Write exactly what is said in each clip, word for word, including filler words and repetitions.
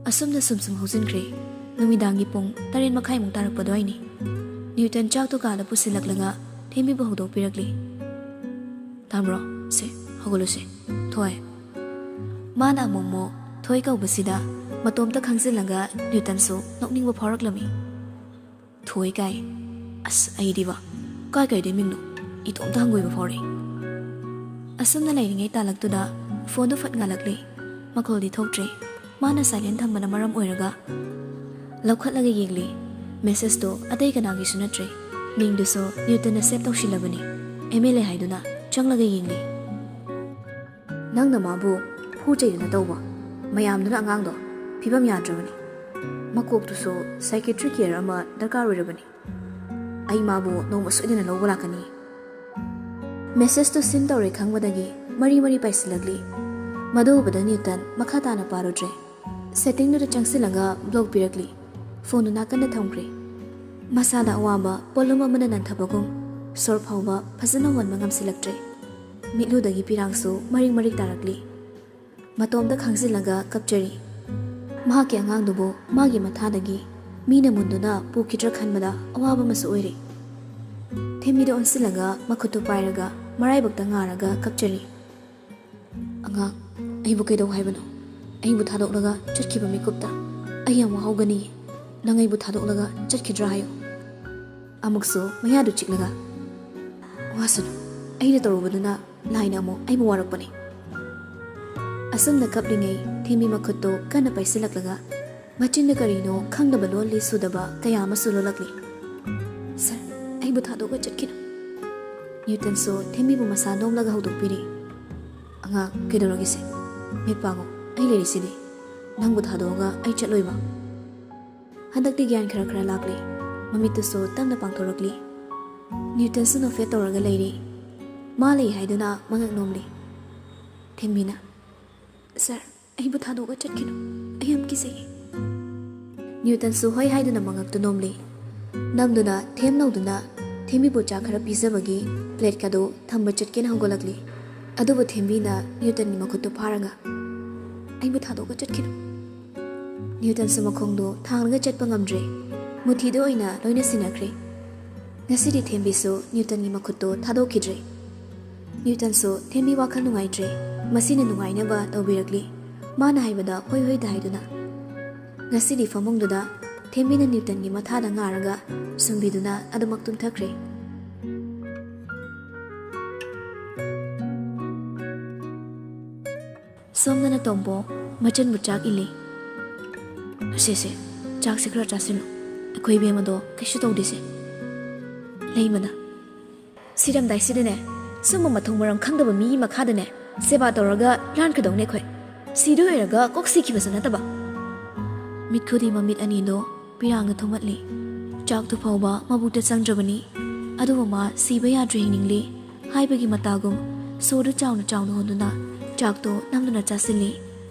ꯑꯁꯨꯝꯅ ꯁꯨꯝ ꯁꯨꯝ ꯍꯧꯖꯤꯟꯈ꯭ꯔꯦ꯫ ꯅꯨꯃꯤꯗꯥꯡꯒꯤ ꯄꯨꯡ ꯇꯔꯦꯠ ꯃꯈꯥꯏꯃꯨꯛ ꯇꯥꯔꯛꯄ ꯑꯗꯨꯋꯥꯏꯅꯤ꯫ ꯅ꯭ꯌꯨꯇꯟ ꯆꯥꯛꯇꯣ ꯀꯥꯗ ꯄꯨꯁꯤꯜꯂꯛꯂꯒ ꯊꯦꯝꯕꯤꯕꯨ ꯍꯧꯗꯣꯛꯄꯤꯔꯛꯂꯤ꯫ "ꯇꯥꯕ꯭ꯔꯣ? ꯁꯦ, ꯍꯧꯒꯠꯂꯨꯁꯦ꯫ ꯊꯣꯏ꯫" ꯃꯥꯅ ꯑꯃꯨꯛ ꯑꯃꯨꯛ ꯊꯣꯏ ꯀꯧꯕꯁꯤꯗ ꯃꯇꯣꯝꯇ ꯈꯪꯖꯤꯜꯂꯒ ꯅ꯭ꯌꯨꯇꯟꯁꯨ ꯅꯣꯛꯅꯤꯡꯕ ꯐꯥꯎꯔꯛꯂꯝꯃꯤ꯫ "ꯊꯣꯏ ꯀꯥꯏ? ꯑꯁ, ꯑꯩꯗꯤꯕ, ꯀꯥꯏ ꯀꯥꯏꯗꯩ ꯃꯤꯡꯅꯣ? ꯏꯇꯣꯝꯇ ꯍꯪꯒꯣꯏꯕ ꯐꯥꯎꯔꯛꯏ꯫" ꯑꯁꯨꯝꯅ ꯂꯩꯔꯤꯉꯩ ꯇꯥꯂꯛꯇꯨꯗ ꯐꯣꯟꯗꯨ ꯐꯠ ꯉꯥꯜꯂꯛꯂꯦ꯫ ꯃꯈꯣꯜꯗꯤ ꯊꯣꯛꯇ꯭ꯔꯦ꯫ ꯃꯥꯅ ꯁꯥꯏꯂꯦꯟ ꯊꯝꯕꯅ ꯃꯔꯝ ꯑꯣꯏꯔꯒ ꯂꯧꯈꯠꯂꯒ ꯌꯦꯡꯂꯤ꯫ ꯃꯦꯁꯦꯖꯇꯣ ꯑꯇꯩ ꯀꯅꯥꯒꯤꯁꯨ ꯅꯠꯇ꯭ꯔꯦ꯫ ꯃꯤꯡꯗꯨꯁꯨ ꯅ꯭ꯌꯨꯇꯟꯅ ꯁꯦꯚ ꯇꯧꯁꯤꯜꯂꯕꯅꯤ꯫ ꯑꯦꯝ ꯑꯦꯜ ꯑꯦ ꯍꯥꯏꯗꯨꯅ ꯆꯪꯂꯒ ꯌꯦꯡꯂꯤ꯫ "ꯅꯪꯅ ꯃꯥꯕꯨ ꯐꯨ ꯆꯩꯗꯨꯅ ꯇꯧꯕ ꯃꯌꯥꯝꯗꯨꯅ ꯑꯉꯥꯡꯗꯣ ꯐꯤꯕꯝ ꯌꯥꯗ꯭ꯔꯕꯅꯤ꯫ ꯃꯀꯣꯛꯇꯨꯁꯨ psychiatric care ꯑꯃ ꯗꯔꯀꯥꯔ ꯑꯣꯏꯔꯕꯅꯤ꯫ ꯑꯩ ꯃꯥꯕꯨ ꯅꯣꯡꯃ ꯁꯣꯏꯗꯅ ꯂꯧꯕ ꯂꯥꯛꯀꯅꯤ꯫" ꯃꯦꯁꯦꯖꯇꯨ ꯁꯤꯟ ꯇꯧꯔꯦ ꯈꯪꯕꯗꯒꯤ ꯃꯔꯤ ꯃꯔꯤ ꯄꯥꯏꯁꯤꯜꯂꯛꯂꯤ꯫ ꯃꯗꯨ ꯎꯕꯗ ꯅ꯭ꯌꯨꯇꯟ ꯃꯈꯥ ꯇꯥꯅ ꯄꯥꯔꯨꯗ꯭ꯔꯦ꯫ ꯁꯦꯇꯤꯡꯗꯨꯗ ꯆꯪꯁꯤꯜꯂꯒ ꯕ꯭ꯂꯣꯛ ꯄꯤꯔꯛꯂꯤ꯫ ꯐꯣꯟꯗꯨ ꯅꯥꯀꯟꯗ ꯊꯝꯈ꯭ꯔꯦ꯫ ꯃꯁꯥꯗ ꯑꯋꯥꯕ ꯄꯣꯠꯂꯨꯝ ꯑꯃꯅ ꯅꯟꯊꯕꯒꯨꯝ ꯁꯣꯔ ꯐꯥꯎꯕ ꯐꯖꯅ ꯍꯣꯟꯕ ꯉꯝꯁꯤꯜꯂꯛꯇ꯭ꯔꯦ꯫ ꯃꯤꯠꯂꯨꯗꯒꯤ ꯄꯤꯔꯥꯡꯁꯨ ꯃꯔꯤꯛ ꯃꯔꯤꯛ ꯇꯥꯔꯛꯂꯤ꯫ ꯃꯇꯣꯝꯇ ꯈꯥꯡꯖꯤꯜꯂꯒ ꯀꯞꯆꯔꯤ꯫ ꯃꯍꯥꯛꯀꯤ ꯑꯉꯥꯡꯗꯨꯕꯨ ꯃꯥꯒꯤ ꯃꯊꯥꯗꯒꯤ ꯃꯤꯅ ꯃꯨꯟꯗꯨꯅ ꯄꯨꯈꯤꯗ꯭ꯔꯥ ꯈꯟꯕꯗ ꯑꯋꯥꯕ ꯑꯃꯁꯨ ꯑꯣꯏꯔꯤ꯫ ꯊꯦꯝꯕꯤꯗ ꯑꯣꯟꯁꯤꯜꯂꯒ ꯃꯈꯨꯠꯇꯨ ꯄꯥꯏꯔꯒ ꯃꯔꯥꯏꯕꯛꯇ ꯉꯥꯔꯒ ꯀꯞꯆꯔꯤ꯫ "ꯑꯉꯥꯡ, ꯑꯩꯕꯨ ꯀꯩꯗꯧ ꯍꯥꯏꯕꯅꯣ? ꯑꯩꯕꯨ ꯊꯥꯗꯣꯛꯂꯒ ꯆꯠꯈꯤꯕ ꯃꯤꯀꯨꯞꯇ ꯑꯩ ꯌꯥꯝ ꯋꯥꯍꯧꯒꯅꯤꯌꯦ꯫ ꯅꯪ ꯑꯩꯕꯨ ꯊꯥꯗꯣꯛꯂꯒ ꯆꯠꯈꯤꯗ꯭ꯔꯥ ꯍꯥꯏꯌꯨ꯫" ꯑꯃꯨꯛꯁꯨ ꯃꯌꯥꯗꯨ ꯆꯤꯛꯂꯒ, "ꯋꯥꯁꯅꯨ, ꯑꯩꯅ ꯇꯧꯔꯨꯕꯗꯨꯅ ꯂꯥꯏꯅ ꯑꯃꯨꯛ ꯑꯩꯕꯨ ꯋꯥꯔꯛꯄꯅꯤ꯫" ꯑꯁꯨꯝꯅ ꯀꯞꯂꯤꯉꯩ ꯊꯦꯝꯕꯤ ꯃꯈꯨꯠꯇꯨ ꯀꯟꯅ ꯄꯥꯏꯁꯤꯜꯂꯛꯂꯒ ꯃꯆꯤꯟꯗ ꯀꯔꯤꯅꯣ ꯈꯪꯗꯕ ꯂꯣꯜꯂꯤ ꯁꯨꯗꯕ ꯀꯌꯥ ꯑꯃꯁꯨ ꯂꯣꯜꯂꯛꯂꯤ꯫ "ꯁꯥꯔ, ꯑꯩꯕꯨ ꯊꯥꯗꯣꯛꯑꯒ ꯆꯠꯈꯤꯅꯨ꯫" ꯅ꯭ꯌꯨꯇꯟꯁꯨ ꯊꯦꯝꯕꯤꯕꯨ ꯃꯁꯥ ꯅꯣꯝꯂꯒ ꯍꯧꯗꯣꯛꯄꯤꯔꯤ꯫ "ꯑꯉꯥꯡ, ꯀꯩꯗꯧꯔꯒꯦꯁꯦ? ꯃꯤꯠ ꯄꯥꯡꯉꯨ, ꯑꯩ ꯂꯩꯔꯤꯁꯤꯗꯤ꯫ ꯅꯪꯕꯨ ꯊꯥꯗꯣꯛꯑꯒ ꯑꯩ ꯆꯠꯂꯣꯏꯕ꯫" ꯍꯟꯗꯛꯇꯤ ꯒ꯭ꯌꯥꯟ ꯈꯔ ꯈꯔ ꯂꯥꯛꯂꯦ꯫ ꯃꯃꯤꯠꯇꯨꯁꯨ ꯇꯞꯅ ꯄꯥꯡꯊꯣꯔꯛꯂꯤ꯫ ꯅ꯭ꯌꯨꯇꯟꯁꯨ ꯅꯣꯛꯐꯦꯠ ꯇꯧꯔꯒ ꯂꯩꯔꯤ꯫ ꯃꯥ ꯂꯩ ꯍꯥꯏꯗꯨꯅ ꯃꯉꯛ ꯅꯣꯝꯂꯤ꯫ ꯊꯦꯝꯕꯤꯅ, "ꯁꯥꯔ, ꯑꯩꯕꯨ ꯊꯥꯗꯣꯛꯑꯒ ꯆꯠꯈꯤꯅꯨ꯫ ꯑꯩ ꯌꯥꯝ ꯀꯤꯖꯩꯌꯦ꯫" ꯅ꯭ꯌꯨꯇꯟꯁꯨ ꯍꯣꯏ ꯍꯥꯏꯗꯨꯅ ꯃꯉꯛꯇꯨ ꯅꯣꯝꯂꯤ꯫ ꯅꯝꯗꯨꯅ ꯊꯦꯝ ꯂꯧꯗꯨꯅ ꯊꯦꯝꯕꯤꯕꯨ ꯆꯥ ꯈꯔ ꯄꯤꯖꯕꯒꯤ ꯄ꯭ꯂꯦꯠꯀꯗꯨ ꯊꯝꯕ ꯆꯠꯀꯦꯅ ꯍꯧꯒꯠꯂꯛꯂꯤ꯫ ꯑꯗꯨꯕꯨ ꯊꯦꯝꯕꯤꯅ ꯅ꯭ꯌꯨꯇꯟꯒꯤ ꯃꯈꯨꯠꯇꯨ ꯐꯥꯔꯒ, "ꯑꯩꯕꯨ ꯊꯥꯗꯣꯛꯑꯒ ꯆꯠꯈꯤꯅꯨ꯫" ꯅ꯭ꯌꯨꯇꯟꯁꯨ ꯃꯈꯣꯡꯗꯣ ꯊꯥꯡꯂꯒ ꯆꯠꯄ ꯉꯝꯗ꯭ꯔꯦ꯫ ꯃꯨꯊꯤꯗ ꯑꯣꯏꯅ ꯂꯣꯏꯅ ꯁꯤꯟꯅꯈ꯭ꯔꯦ꯫ ꯉꯁꯤꯗꯤ ꯊꯦꯝꯕꯤꯁꯨ ꯅ꯭ꯌꯨꯇꯟꯒꯤ ꯃꯈꯨꯠꯇꯣ ꯊꯥꯗꯣꯛꯈꯤꯗ꯭ꯔꯦ꯫ ꯅ꯭ꯌꯨꯇꯟꯁꯨ ꯊꯦꯝꯕꯤ ꯋꯥꯈꯜ ꯅꯨꯡꯉꯥꯏꯇ꯭ꯔꯦ꯫ ꯃꯁꯤꯅ ꯅꯨꯡꯉꯥꯏꯅꯕ ꯇꯧꯕꯤꯔꯛꯂꯤ꯫ ꯃꯥꯅ ꯍꯥꯏꯕꯗ ꯍꯣꯏ ꯍꯣꯏꯗ ꯍꯥꯏꯗꯨꯅ꯫ ꯉꯁꯤꯗꯤ ꯐꯃꯨꯡꯗꯨꯗ ꯊꯦꯝꯕꯤꯅ ꯅ꯭ꯌꯨꯇꯟꯒꯤ ꯃꯊꯥꯗ ꯉꯥꯔꯒ ꯁꯨꯝꯕꯤꯗꯨꯅ ꯑꯗꯨꯃꯛ ꯇꯨꯝꯊꯈ꯭ꯔꯦ꯫ ꯁꯣꯝꯗꯅ ꯇꯣꯝꯕꯣ ꯃꯆꯟꯕꯨ ꯆꯥꯛ ꯏꯜꯂꯤ꯫ "ꯁꯦ, ꯁꯦ, ꯆꯥꯛꯁꯦ ꯈꯔ ꯆꯥꯁꯤꯜꯂꯨ꯫ ꯑꯩꯈꯣꯏ ꯏꯕꯦꯝꯃꯗꯣ ꯀꯩꯁꯨ ꯇꯧꯗꯦꯁꯦ꯫" ꯂꯩꯃꯅ, "ꯁꯤꯔꯝꯗꯥꯏꯁꯤꯗꯅꯦ, ꯁꯨꯝꯕ ꯃꯊꯣꯡ ꯃꯔꯝ ꯈꯪꯗꯕ ꯃꯤꯒꯤ ꯃꯈꯥꯗꯅꯦ ꯁꯦꯕꯥ ꯇꯧꯔꯒ ꯂꯥꯟꯈ꯭ꯔꯗꯧꯅꯦ ꯑꯩꯈꯣꯏ꯫ ꯁꯤꯗꯣꯏ ꯑꯣꯏꯔꯒ ꯀꯣꯛ ꯁꯤꯈꯤꯕꯁꯨ ꯅꯠꯇꯕ꯫" ꯃꯤꯠꯈꯨꯗꯤ ꯃꯃꯤꯠ ꯑꯅꯤꯗꯣ ꯄꯤꯔꯥꯡꯅ ꯊꯨꯝꯍꯠꯂꯤ꯫ ꯆꯥꯛꯇꯨ ꯐꯥꯎꯕ ꯃꯕꯨꯛꯇ ꯆꯪꯗ꯭ꯔꯕꯅꯤ꯫ ꯑꯗꯨꯕꯨ ꯃꯥ ꯁꯤꯕ ꯌꯥꯗ꯭ꯔꯦ, ꯍꯤꯡꯅꯤꯡꯂꯤ ꯍꯥꯏꯕꯒꯤ ꯃꯇꯥꯒꯨꯝ ꯁꯣꯔꯗꯨ ꯆꯥꯎꯅ ꯆꯥꯎꯅ ꯍꯣꯟꯗꯨꯅ ꯆꯥꯛꯇꯨ ꯅꯝꯗꯨꯅ ꯆꯥꯁꯤꯜꯂꯤ꯫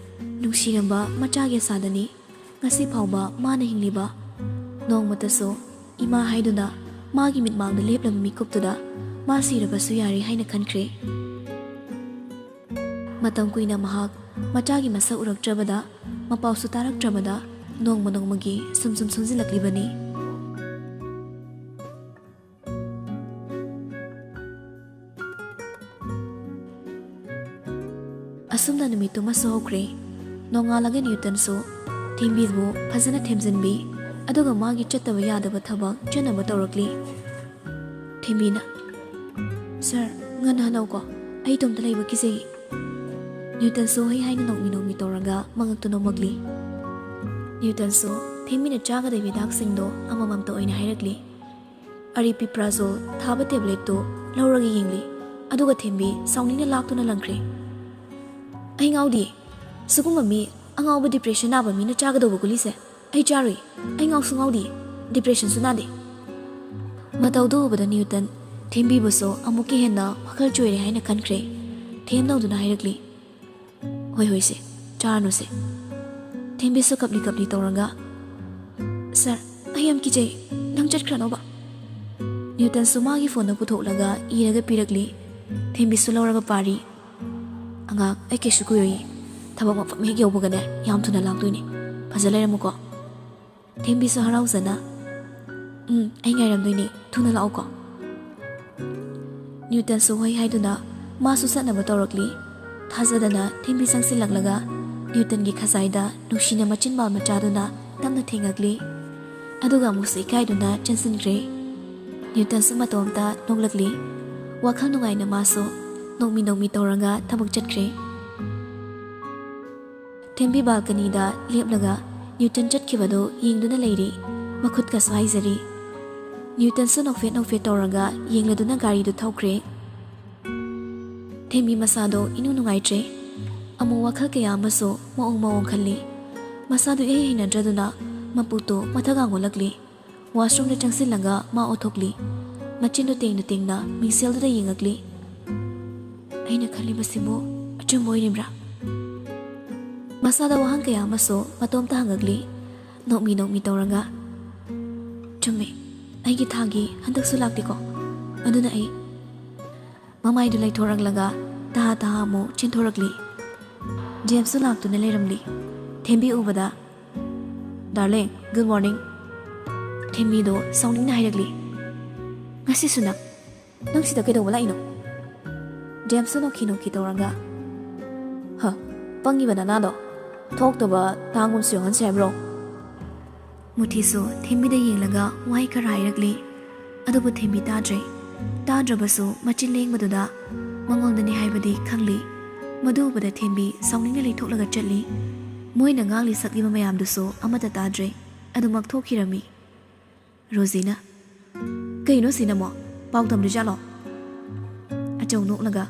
ꯅꯨꯡꯁꯤꯔꯝꯕ ꯃꯆꯥꯒꯤ ꯑꯁꯥꯗꯅꯤ ꯉꯁꯤ ꯐꯥꯎꯕ ꯃꯥꯅ ꯍꯤꯡꯂꯤꯕ꯫ ꯅꯣꯡꯃꯇꯁꯨ ꯏꯃꯥ ꯍꯥꯏꯗꯨꯅ ꯃꯥꯒꯤ ꯃꯤꯠꯃꯥꯡꯗ ꯂꯦꯞꯂꯕ ꯃꯤꯀꯨꯞꯇꯨꯗ ꯃꯥ ꯁꯤꯔꯕꯁꯨ ꯌꯥꯔꯦ ꯍꯥꯏꯅ ꯈꯟꯈ꯭ꯔꯦ꯫ ꯃꯇꯝ ꯀꯨꯏꯅ ꯃꯍꯥꯛ ꯃꯆꯥꯒꯤ ꯃꯁꯛ ꯎꯔꯛꯇ꯭ꯔꯕꯗ, ꯃꯄꯥꯎꯁꯨ ꯇꯥꯔꯛꯇ꯭ꯔꯕꯗ ꯅꯣꯡꯃ ꯅꯣꯡꯃꯒꯤ ꯁꯨꯝ ꯁꯨꯝ ꯁꯣꯟꯖꯤꯜꯂꯛꯂꯤꯕꯅꯤ꯫ ꯑꯁꯨꯝꯅ ꯅꯨꯃꯤꯠꯇꯨꯃꯁꯨ ꯍꯧꯈ꯭ꯔꯦ꯫ ꯅꯣꯡꯉꯥꯜꯂꯒ ꯅ꯭ꯌꯨꯇꯟꯁꯨ ꯊꯦꯝꯕꯤꯕꯨ ꯐꯖꯅ ꯊꯦꯝꯖꯤꯟꯕꯤ, ꯑꯗꯨꯒ ꯃꯥꯒꯤ ꯆꯠꯇꯕ ꯌꯥꯗꯕ ꯊꯕꯛ ꯆꯠꯅꯕ ꯇꯧꯔꯛꯂꯤ꯫ ꯊꯦꯝꯕꯤꯅ, "ꯁꯥꯔ, ꯉꯟꯅ ꯍꯜꯂꯛꯎꯀꯣ, ꯑꯩ ꯏꯇꯣꯝꯇ ꯂꯩꯕ ꯀꯤꯖꯩ꯫" ꯅ꯭ꯌꯨꯇꯟꯁꯨ ꯍꯩ ꯍꯥꯏꯅ ꯅꯣꯛꯃꯤ ꯅꯣꯛꯃꯤ ꯇꯧꯔꯒ ꯃꯉꯛꯇꯨ ꯅꯣꯝꯃꯛꯂꯤ꯫ ꯅ꯭ꯌꯨꯇꯟꯁꯨ ꯊꯦꯝꯕꯤꯅ ꯆꯥꯒꯗꯕ ꯍꯤꯗꯥꯛꯁꯤꯡꯗꯣ ꯑꯃꯃꯝꯇ ꯑꯣꯏꯅ ꯍꯥꯏꯔꯛꯂꯤ꯫ ꯑꯔꯤꯄꯤꯄ꯭ꯔꯥꯖꯣꯜ ꯊꯥꯕ ꯇꯦꯕ꯭ꯂꯦꯠꯇꯨ ꯂꯧꯔꯒ ꯌꯦꯡꯂꯤ꯫ ꯑꯗꯨꯒ ꯊꯦꯝꯕꯤ ꯁꯥꯎꯅꯤꯡꯅ ꯂꯥꯛꯇꯨꯅ ꯂꯪꯈ꯭ꯔꯦ꯫ "ꯑꯩ ꯉꯥꯎꯗꯤꯌꯦ꯫ ꯁꯤꯒꯨꯝꯕ ꯃꯤ ꯑꯉꯥꯎꯕ ꯗꯤꯄ꯭ꯔꯦꯁꯟ ꯅꯥꯕ ꯃꯤꯅ ꯆꯥꯒꯗꯧꯕ ꯒꯨꯂꯤꯁꯦ ꯑꯩ ꯆꯥꯔꯣꯏ꯫ ꯑꯩ ꯉꯥꯎꯁꯨ ꯉꯥꯎꯗꯤꯌꯦ꯫ ꯗꯤꯄ꯭ꯔꯦꯁꯟꯁꯨ ꯅꯥꯗꯦ꯫" ꯃꯇꯧꯗꯨ ꯎꯕꯗ ꯅ꯭ꯌꯨꯇꯟ ꯊꯦꯝꯕꯤꯕꯨꯁꯨ ꯑꯃꯨꯛꯀ ꯍꯦꯟꯅ ꯋꯥꯈꯜ ꯆꯣꯏꯔꯦ ꯍꯥꯏꯅ ꯈꯟꯈ꯭ꯔꯦ꯫ ꯊꯦꯝ ꯇꯧꯗꯨꯅ ꯍꯥꯏꯔꯛꯂꯤ, "ꯍꯣꯏ, ꯍꯣꯏꯁꯦ, ꯆꯥꯔꯅꯨꯁꯦ꯫" ꯊꯦꯝꯕꯤꯁꯨ ꯀꯞꯂꯤ ꯀꯞꯂꯤ ꯇꯧꯔꯒ, "ꯁꯥꯔ, ꯑꯩ ꯌꯥꯝ ꯀꯤꯖꯩ, ꯅꯪ ꯆꯠꯈ꯭ꯔꯅꯣꯕ꯫" ꯅ꯭ꯌꯨꯇꯟꯁꯨ ꯃꯥꯒꯤ ꯐꯣꯟꯗ ꯄꯨꯊꯣꯛꯂꯒ ꯏꯔꯒ ꯄꯤꯔꯛꯂꯤ꯫ ꯊꯦꯝꯕꯤꯁꯨ ꯂꯧꯔꯒ ꯄꯥꯔꯤ, "ꯑꯉꯥꯡ, ꯑꯩ ꯀꯩꯁꯨ ꯀꯨꯏꯔꯣꯏꯌꯦ, ꯊꯕꯛ ꯃꯐꯝ ꯍꯦꯛ ꯌꯧꯕꯒꯅꯦ ꯌꯥꯝ ꯊꯨꯅ ꯂꯥꯛꯇꯣꯏꯅꯦ꯫ ꯐꯖ ꯂꯩꯔꯝꯃꯨꯀꯣ꯫ ꯊꯦꯝꯕꯤꯁꯨ ꯍꯔꯥꯎꯖꯅ, "ꯎꯝ, ꯑꯩ ꯉꯥꯏꯔꯝꯗꯣꯏꯅꯦ, ꯊꯨꯅ ꯂꯥꯛꯎꯀꯣ"꯫ ꯅ꯭ꯌꯨꯇꯟꯁꯨ ꯍꯣꯏ ꯍꯥꯏꯗꯨꯅ ꯃꯥꯁꯨ ꯆꯠꯅꯕ ꯇꯧꯔꯛꯂꯤ꯫ ꯊꯥꯖꯗꯅ ꯊꯦꯝꯕꯤ ꯆꯪꯁꯤꯜꯂꯛꯂꯒ ꯅ꯭ꯌꯨꯇꯟꯒꯤ ꯈꯖꯥꯏꯗ ꯅꯨꯡꯁꯤꯅ ꯃꯆꯤꯟꯕꯥꯜ ꯃꯆꯥꯗꯨꯅ ꯇꯞꯅ ꯊꯦꯡꯉꯛꯂꯤ꯫ ꯑꯗꯨꯒ ꯑꯃꯨꯛꯁꯨ ꯏꯀꯥꯏꯗꯨꯅ ꯆꯦꯟꯁꯤꯟꯈ꯭ꯔꯦ꯫ ꯅ꯭ꯌꯨꯇꯟꯁꯨ ꯃꯇꯣꯝꯇ ꯅꯣꯛꯂꯛꯂꯤ꯫ ꯋꯥꯈꯜ ꯅꯨꯡꯉꯥꯏꯅ ꯃꯥꯁꯨ ꯅꯣꯛꯃꯤ ꯅꯣꯛꯃꯤ ꯇꯧꯔꯒ ꯊꯕꯛ ꯆꯠꯈ꯭ꯔꯦ꯫ ꯊꯦꯝꯕꯤ ꯕꯥꯜꯀꯅꯤꯗ ꯂꯦꯞꯂꯒ ꯅ꯭ꯌꯨꯇꯟ ꯆꯠꯈꯤꯕꯗꯨ ꯌꯦꯡꯗꯨꯅ ꯂꯩꯔꯤ꯫ ꯃꯈꯨꯠꯀꯁꯨ ꯍꯥꯏꯖꯔꯤ꯫ ꯅ꯭ꯌꯨꯇꯟꯁꯨ ꯅꯣꯛꯐꯦꯠ ꯅꯣꯛꯐꯦꯠ ꯇꯧꯔꯒ ꯌꯦꯡꯂꯗꯨꯅ ꯒꯥꯔꯤꯗꯨ ꯊꯧꯈ꯭ꯔꯦ꯫ ꯊꯦꯝꯕꯤ ꯃꯁꯥꯗꯣ ꯏꯅꯨꯡ ꯅꯨꯡꯉꯥꯏꯇ꯭ꯔꯦ꯫ ꯑꯃꯨꯛ ꯋꯥꯈꯜ ꯀꯌꯥ ꯑꯃꯁꯨ ꯃꯑꯣꯡ ꯃꯑꯣꯡ ꯈꯜꯂꯤ꯫ ꯃꯁꯥꯗꯨ ꯏꯍꯩ ꯍꯩꯅꯗ꯭ꯔꯗꯨꯅ ꯃꯄꯨꯛꯇꯨ ꯃꯊꯛ ꯉꯥꯡ ꯑꯣꯜꯂꯛꯂꯤ꯫ ꯋꯥꯁꯔꯨꯝꯗ ꯆꯪꯁꯤꯜꯂꯒ ꯃꯥ ꯑꯣꯊꯣꯛꯂꯤ꯫ ꯃꯆꯤꯟꯗꯨ ꯇꯦꯡꯅ ꯇꯦꯡꯅ ꯃꯤꯡꯁꯦꯜꯗꯨꯗ ꯌꯦꯡꯉꯛꯂꯤ꯫ "ꯑꯩꯅ ꯈꯜꯂꯤꯕꯁꯤꯕꯨ ꯑꯆꯨꯝꯕ ꯑꯣꯏꯔꯤꯕ꯭ꯔꯥ?" ꯃꯁꯥꯗ ꯋꯥꯍꯪ ꯀꯌꯥ ꯑꯃꯁꯨ ꯃꯇꯣꯝꯇ ꯍꯪꯉꯛꯂꯤ꯫ ꯅꯣꯛꯃꯤ ꯅꯣꯛꯃꯤ ꯇꯧꯔꯒ, "ꯆꯨꯝꯃꯦ, ꯑꯩꯒꯤ ꯊꯥꯒꯤ ꯍꯟꯗꯛꯁꯨ ꯂꯥꯛꯇꯦꯀꯣ꯫ ꯑꯗꯨꯅ ꯑꯩ"꯫ ꯃꯃꯥꯏꯗꯨ ꯂꯩꯊꯣꯔꯛꯂꯒ ꯇꯍꯥ ꯇꯍꯥ ꯑꯃꯨꯛ ꯆꯦꯟꯊꯣꯔꯛꯂꯤ꯫ ꯖꯦꯝꯁꯁꯨ ꯂꯥꯛꯇꯨꯅ ꯂꯩꯔꯝꯂꯤ꯫ ꯊꯦꯝꯕꯤ ꯎꯕꯗ, "Darling, good morning"꯫ ꯊꯦꯝꯕꯤꯗꯣ ꯁꯥꯎꯅꯤꯡꯅ ꯍꯥꯏꯔꯛꯂꯤ꯫ "ꯉꯁꯤꯁꯨ ꯅꯪ? ꯅꯪ ꯁꯤꯗ ꯀꯩꯗꯧꯕ ꯂꯥꯛꯏꯅꯣ?" ꯖꯦꯝꯁꯁꯨ ꯅꯣꯛꯈꯤ ꯅꯣꯛꯈꯤ ꯇꯧꯔꯒ, "ꯍ, ꯄꯪꯉꯤꯕ ꯅꯅꯥꯗꯣ꯫ ꯊꯣꯛꯇꯕ ꯊꯥꯡ ꯑꯃꯁꯨ ꯌꯣꯡꯍꯟꯁꯦ ꯍꯥꯏꯕ꯭ꯔꯣ?" ꯃꯨꯊꯤꯁꯨ ꯊꯦꯝꯕꯤꯗ ꯌꯦꯡꯂꯒ ꯋꯥꯍꯩ ꯈꯔ ꯍꯥꯏꯔꯛꯂꯤ꯫ ꯑꯗꯨꯕꯨ ꯊꯦꯝꯕꯤ ꯇꯥꯗ꯭ꯔꯦ꯫ ꯇꯥꯗ꯭ꯔꯕꯁꯨ ꯃꯆꯤꯟ ꯂꯦꯡꯕꯗꯨꯗ ꯃꯉꯣꯟꯗꯅꯤ ꯍꯥꯏꯕꯗꯤ ꯈꯪꯂꯤ꯫ ꯃꯗꯨ ꯎꯕꯗ ꯊꯦꯝꯕꯤ ꯁꯥꯎꯅꯤꯡꯅ ꯂꯩꯊꯣꯛꯂꯒ ꯆꯠꯂꯤ꯫ ꯃꯣꯏꯅ ꯉꯥꯡꯂꯤ ꯁꯛꯂꯤꯕ ꯃꯌꯥꯝꯗꯨꯁꯨ ꯑꯃꯠꯇ ꯇꯥꯗ꯭ꯔꯦ꯫ ꯑꯗꯨꯃꯛ ꯊꯣꯛꯈꯤꯔꯝꯃꯤ꯫ ꯔꯣꯖꯤꯅ, "ꯀꯩꯅꯣ ꯁꯤꯅ ꯑꯃꯨꯛ? ꯄꯥꯎ ꯇꯝꯗ꯭ꯔꯤꯖꯥꯠꯂꯣ?" ꯑꯆꯧ ꯅꯣꯛꯂꯒ,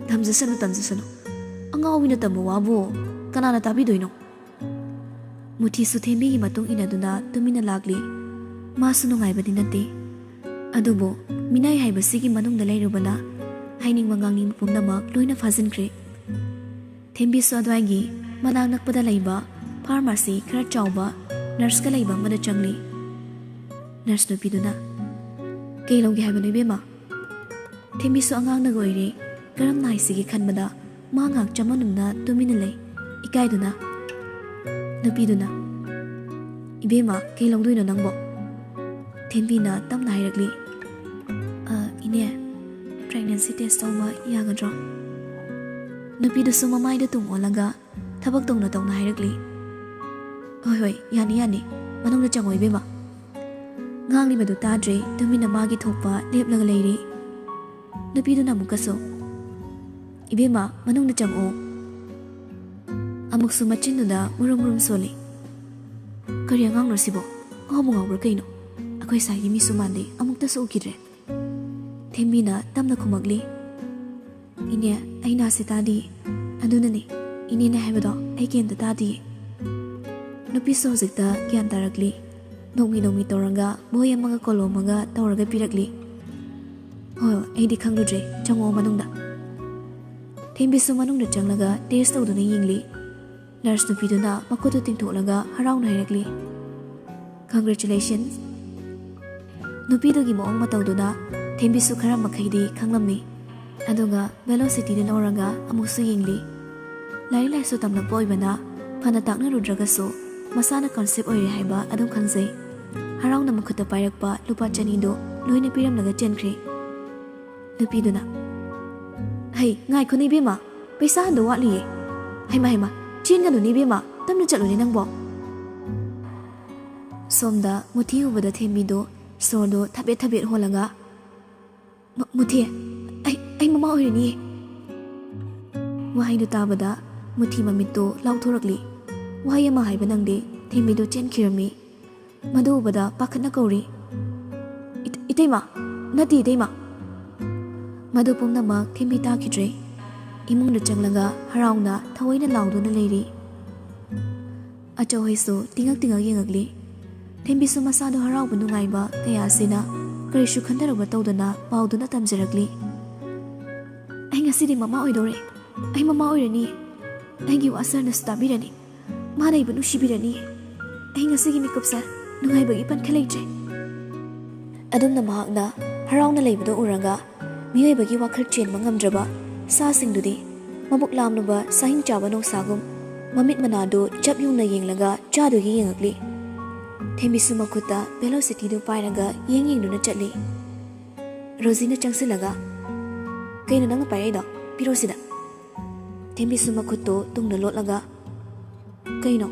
"ꯇꯝꯖꯁꯅꯨ, ꯇꯝꯖꯁꯅꯨ꯫ ꯑꯉꯥꯎꯕꯤꯅ ꯇꯝꯕ ꯋꯥꯕꯨ ꯀꯅꯥꯅ ꯇꯥꯕꯤꯗꯣꯏꯅꯣ?" ꯃꯨꯊꯤꯁꯨ ꯊꯦꯝꯕꯤꯒꯤ ꯃꯇꯨꯡ ꯏꯟꯅꯗꯨꯅ ꯇꯨꯃꯤꯟꯅ ꯂꯥꯛꯂꯤ꯫ ꯃꯥꯁꯨ ꯅꯨꯡꯉꯥꯏꯕꯗꯤ ꯅꯠꯇꯦ꯫ ꯑꯗꯨꯕꯨ ꯃꯤꯅꯥꯏ ꯍꯥꯏꯕꯁꯤꯒꯤ ꯃꯅꯨꯡꯗ ꯂꯩꯔꯨꯕꯅ ꯍꯥꯏꯅꯤꯡꯕ ꯉꯥꯡꯅꯤꯡꯕ ꯄꯨꯝꯅꯃꯛ ꯂꯣꯏꯅ ꯐꯥꯖꯤꯟꯈ꯭ꯔꯦ꯫ ꯊꯦꯝꯕꯤꯁꯨ ꯑꯗꯨꯋꯥꯏꯒꯤ ꯃꯅꯥꯛ ꯅꯛꯄꯗ ꯂꯩꯕ ꯐꯥꯔꯃꯥꯁꯤ ꯈꯔ ꯆꯥꯎꯕ ꯅꯔꯁꯀ ꯂꯩꯕ ꯑꯃꯗ ꯆꯪꯂꯤ꯫ ꯅꯔꯁ ꯅꯨꯄꯤꯗꯨꯅ, "ꯀꯩ ꯂꯧꯒꯦ ꯍꯥꯏꯕꯅꯣ, ꯏꯕꯦꯝꯃ?" ꯊꯦꯝꯕꯤꯁꯨ ꯑꯉꯥꯡꯅꯒ ꯑꯣꯏꯔꯦ꯫ ꯀꯔꯝꯅ ꯍꯥꯏꯁꯤꯒꯦ ꯈꯟꯕꯗ ꯃꯥ ꯉꯥꯏꯍꯥꯛ ꯆꯃꯝꯅꯅ ꯇꯨꯃꯤꯟꯅ ꯂꯩ, ꯏꯀꯥꯏꯗꯨꯅ꯫ ꯅꯨꯄꯤꯗꯨꯅ, "ꯏꯕꯦꯝꯃ, ꯀꯩ ꯂꯧꯗꯣꯏꯅꯣ ꯅꯪꯕꯣ?" ꯊꯦꯝꯕꯤꯅ ꯇꯞꯅ ꯍꯥꯏꯔꯛꯂꯤ, "ꯑ, ꯏꯅꯦ, pregnancy test ꯇꯧꯕ ꯌꯥꯒꯗ꯭ꯔꯣ?" ꯅꯨꯄꯤꯗꯨꯁꯨ ꯃꯃꯥꯏꯗ ꯇꯨꯡ ꯑꯣꯜꯂꯒ ꯊꯕꯛ ꯇꯧꯅ ꯇꯧꯅ ꯍꯥꯏꯔꯛꯂꯤ, "ꯍꯣꯏ, ꯍꯣꯏ, ꯌꯥꯅꯤ, ꯌꯥꯅꯤ, ꯃꯅꯨꯡꯗ ꯆꯪꯉꯣ ꯏꯕꯦꯝꯃ꯫" ꯉꯥꯡꯂꯤꯕꯗꯨ ꯇꯥꯗ꯭ꯔꯦ, ꯇꯨꯃꯤꯟꯅ ꯃꯥꯒꯤ ꯊꯣꯛꯄ ꯂꯦꯞꯂꯒ ꯂꯩꯔꯤ꯫ ꯅꯨꯄꯤꯗꯨꯅ ꯑꯃꯨꯛꯀꯁꯨ, "ꯏꯕꯦꯝꯃ, ꯃꯅꯨꯡꯗ ꯆꯪꯉꯛꯑꯣ꯫" ꯑꯃꯨꯛꯁꯨ ꯃꯆꯤꯟꯗꯨꯗ ꯃꯨꯔꯨꯝ ꯃꯨꯔꯨꯝ ꯁꯣꯜꯂꯤ꯫ "ꯀꯔꯤ ꯑꯉꯥꯡꯅꯣ ꯁꯤꯕꯣ? ꯉꯥꯎꯕꯨ ꯉꯥꯎꯕ꯭ꯔꯥ ꯀꯩꯅꯣ? ꯑꯩꯈꯣꯏ ꯁꯥꯏꯒꯤ ꯃꯤꯁꯨ ꯃꯥꯟꯗꯦ, ꯑꯃꯨꯛꯇꯁꯨ ꯎꯈꯤꯗ꯭ꯔꯦ꯫" ꯊꯦꯝꯕꯤꯅ ꯇꯞꯅ ꯈꯨꯝꯃꯛꯂꯤ, "ꯏꯅꯦ, ꯑꯩ ꯅꯥꯁꯦ ꯇꯥꯗꯤꯌꯦ꯫ ꯑꯗꯨꯅꯅꯦ, ꯏꯅꯦꯅ ꯍꯥꯏꯕꯗꯣ ꯑꯩ ꯀꯩꯝꯇ ꯇꯥꯗꯤꯌꯦ꯫" ꯅꯨꯄꯤꯁꯨ ꯍꯧꯖꯤꯛꯇ ꯒ꯭ꯌꯥꯟ ꯇꯥꯔꯛꯂꯤ꯫ ꯅꯣꯛꯃꯤ ꯅꯣꯛꯃꯤ ꯇꯧꯔꯒ ꯕꯣꯏ ꯑꯃꯒ ꯀꯣꯂꯣꯝ ꯑꯃꯒ ꯇꯧꯔꯒ ꯄꯤꯔꯛꯂꯤ꯫ "ꯍꯣꯏ, ꯍꯣꯏ, ꯑꯩꯗꯤ ꯈꯪꯂꯨꯗ꯭ꯔꯦ, ꯆꯪꯉꯛꯑꯣ ꯃꯅꯨꯡꯗ꯫" ꯊꯦꯝꯕꯤꯁꯨ ꯃꯅꯨꯡꯗ ꯆꯪꯂꯒ test ꯇꯧꯗꯨꯅ ꯌꯦꯡꯂꯤ꯫ Nurse ꯅꯨꯄꯤꯗꯨꯅ ꯃꯈꯨꯠꯇꯨ ꯇꯤꯡꯊꯣꯛꯂꯒ ꯍꯔꯥꯎꯅ ꯍꯥꯏꯔꯛꯂꯤ, "Congratulations!" ꯅꯨꯄꯤꯗꯨꯒꯤ ꯃꯑꯣꯡ ꯃꯇꯧꯗꯨꯅ ꯊꯦꯝꯕꯤꯁꯨ ꯈꯔ ꯃꯈꯩꯗꯤ ꯈꯪꯂꯝꯃꯤ꯫ ꯑꯗꯨꯒ velocity ꯗ ꯂꯧꯔꯒ ꯑꯃꯨꯛꯁꯨ ꯌꯦꯡꯂꯤ꯫ ꯂꯥꯏꯔꯤꯛ ꯂꯥꯏꯁꯨ ꯇꯝꯂꯛꯄ ꯑꯣꯏꯕꯅ ꯐꯅ ꯇꯥꯛꯅꯔꯨꯗ꯭ꯔꯒꯁꯨ ꯃꯁꯥꯅ conceive ꯑꯣꯏꯔꯦ ꯍꯥꯏꯕ ꯑꯗꯨꯝ ꯈꯪꯖꯩ꯫ ꯍꯔꯥꯎꯅ ꯃꯈꯨꯠꯇ ꯄꯥꯏꯔꯛꯄ ꯂꯨꯄꯥ ꯆꯅꯤꯗꯨ ꯂꯣꯏꯅ ꯄꯤꯔꯝꯂꯒ ꯆꯦꯟꯈ꯭ꯔꯦ꯫ ꯅꯨꯄꯤꯗꯨꯅ, "ꯍꯩ, ꯉꯥꯏꯈꯣꯅꯦ ꯏꯕꯦꯝꯃ, ꯄꯩꯁꯥ ꯍꯟꯗꯧ ꯋꯥꯠꯂꯤꯌꯦ꯫ ꯍꯩꯃ, ꯍꯩꯃ, ꯆꯦꯟꯒꯅꯨꯅꯦ ꯏꯕꯦꯝꯃ, ꯇꯞꯅ ꯆꯠꯂꯨꯅꯦ ꯅꯪꯕꯣ꯫" ꯁꯣꯝꯗ ꯃꯨꯊꯤ ꯎꯕꯗ ꯊꯦꯝꯕꯤꯗꯨ ꯁꯣꯔꯗꯨ ꯊꯕꯦꯠ ꯊꯕꯦꯠ ꯍꯣꯜꯂꯒ, "ꯃ-, ꯃꯨꯊꯤ, ꯑꯩ, ꯑꯩ ꯃꯃꯥ ꯑꯣꯏꯔꯅꯤꯌꯦ꯫" ꯋꯥꯍꯩꯗꯨ ꯇꯥꯕꯗ ꯃꯨꯊꯤ ꯃꯃꯤꯠꯇꯨ ꯂꯥꯎꯊꯣꯔꯛꯂꯤ꯫ ꯋꯥꯍꯩ ꯑꯃ ꯍꯥꯏꯕ ꯅꯪꯗꯦ, ꯊꯦꯝꯕꯤꯗꯨ ꯆꯦꯟꯈꯤꯔꯝꯃꯤ꯫ ꯃꯗꯨ ꯎꯕꯗ ꯄꯥꯈꯠꯅ ꯀꯧꯔꯤ, "ꯏ-, ꯏꯇꯩꯃ, ꯅꯠꯇꯦ ꯏꯇꯩꯃ!" ꯃꯗꯨ ꯄꯨꯝꯅꯃꯛ ꯊꯦꯝꯕꯤ ꯇꯥꯈꯤꯗ꯭ꯔꯦ꯫ ꯏꯃꯨꯡꯗ ꯆꯪꯂꯒ ꯍꯔꯥꯎꯅ ꯊꯑꯣꯏꯅ ꯂꯥꯎꯗꯨꯅ ꯂꯩꯔꯤ꯫ ꯑꯆꯧꯍꯩꯁꯨ ꯇꯤꯉꯛ ꯇꯤꯉꯛ ꯌꯦꯡꯉꯛꯂꯤ꯫ ꯊꯦꯝꯕꯤꯁꯨ ꯃꯁꯥꯗꯣ ꯍꯔꯥꯎꯕ ꯅꯨꯡꯉꯥꯏꯕ ꯀꯌꯥ ꯑꯁꯤꯅ ꯀꯔꯤꯁꯨ ꯈꯟꯊꯔꯨꯕ ꯇꯧꯗꯅ ꯄꯥꯎꯗꯨꯅ ꯇꯝꯖꯔꯛꯂꯤ, "ꯑꯩ ꯉꯁꯤꯗꯤ ꯃꯃꯥ ꯑꯣꯏꯗꯧꯔꯦ꯫ ꯑꯩ ꯃꯃꯥ ꯑꯣꯏꯔꯅꯤ꯫ ꯑꯩꯒꯤ ꯋꯥ ꯁꯥꯔꯅꯁꯨ ꯇꯥꯕꯤꯔꯅꯤ꯫ ꯃꯥꯅ ꯑꯩꯕꯨ ꯅꯨꯡꯁꯤꯕꯤꯔꯅꯤ꯫ ꯑꯩ ꯉꯁꯤꯒꯤ ꯃꯤꯀꯨꯞꯁꯦ ꯅꯨꯡꯉꯥꯏꯕꯒꯤ ꯄꯟꯈ ꯂꯩꯇ꯭ꯔꯦ꯫" ꯑꯗꯨꯝꯅ ꯃꯍꯥꯛꯅ ꯍꯔꯥꯎꯅ ꯂꯩꯕꯗꯨ ꯎꯔꯒ ꯃꯤꯑꯣꯏꯕꯒꯤ ꯋꯥꯈꯜ ꯆꯦꯟꯕ ꯉꯝꯗ꯭ꯔꯕ ꯁꯥꯁꯤꯡꯗꯨꯗꯤ ꯃꯕꯨꯛ ꯂꯥꯝꯂꯕ ꯁꯥꯍꯤꯡ ꯆꯥꯕ ꯅꯣꯡꯁꯥꯒꯨꯝ ꯃꯃꯤꯠ ꯃꯅꯥꯗꯨ ꯆꯞ ꯌꯨꯡꯅ ꯌꯦꯡꯂꯒ ꯆꯥꯗꯨꯒꯤ ꯌꯦꯡꯉꯛꯂꯤ꯫ ꯊꯦꯝꯕꯤꯁꯨ ꯃꯈꯨꯠꯇ velocity ꯗꯨ ꯄꯥꯏꯔꯒ ꯌꯦꯡ ꯌꯦꯡꯗꯨꯅ ꯆꯠꯂꯤ꯫ ꯔꯣꯖꯤꯅ ꯆꯪꯁꯤꯜꯂꯒ, "ꯀꯩꯅꯣ ꯅꯪꯅ ꯄꯥꯏꯔꯛꯏꯗꯣ? ꯄꯤꯔꯛꯑꯣ ꯁꯤꯗ꯫" ꯊꯦꯝꯕꯤꯁꯨ ꯃꯈꯨꯠꯇꯨ ꯇꯨꯡꯗ ꯂꯣꯠꯂꯒ, "ꯀꯩꯅꯣ?"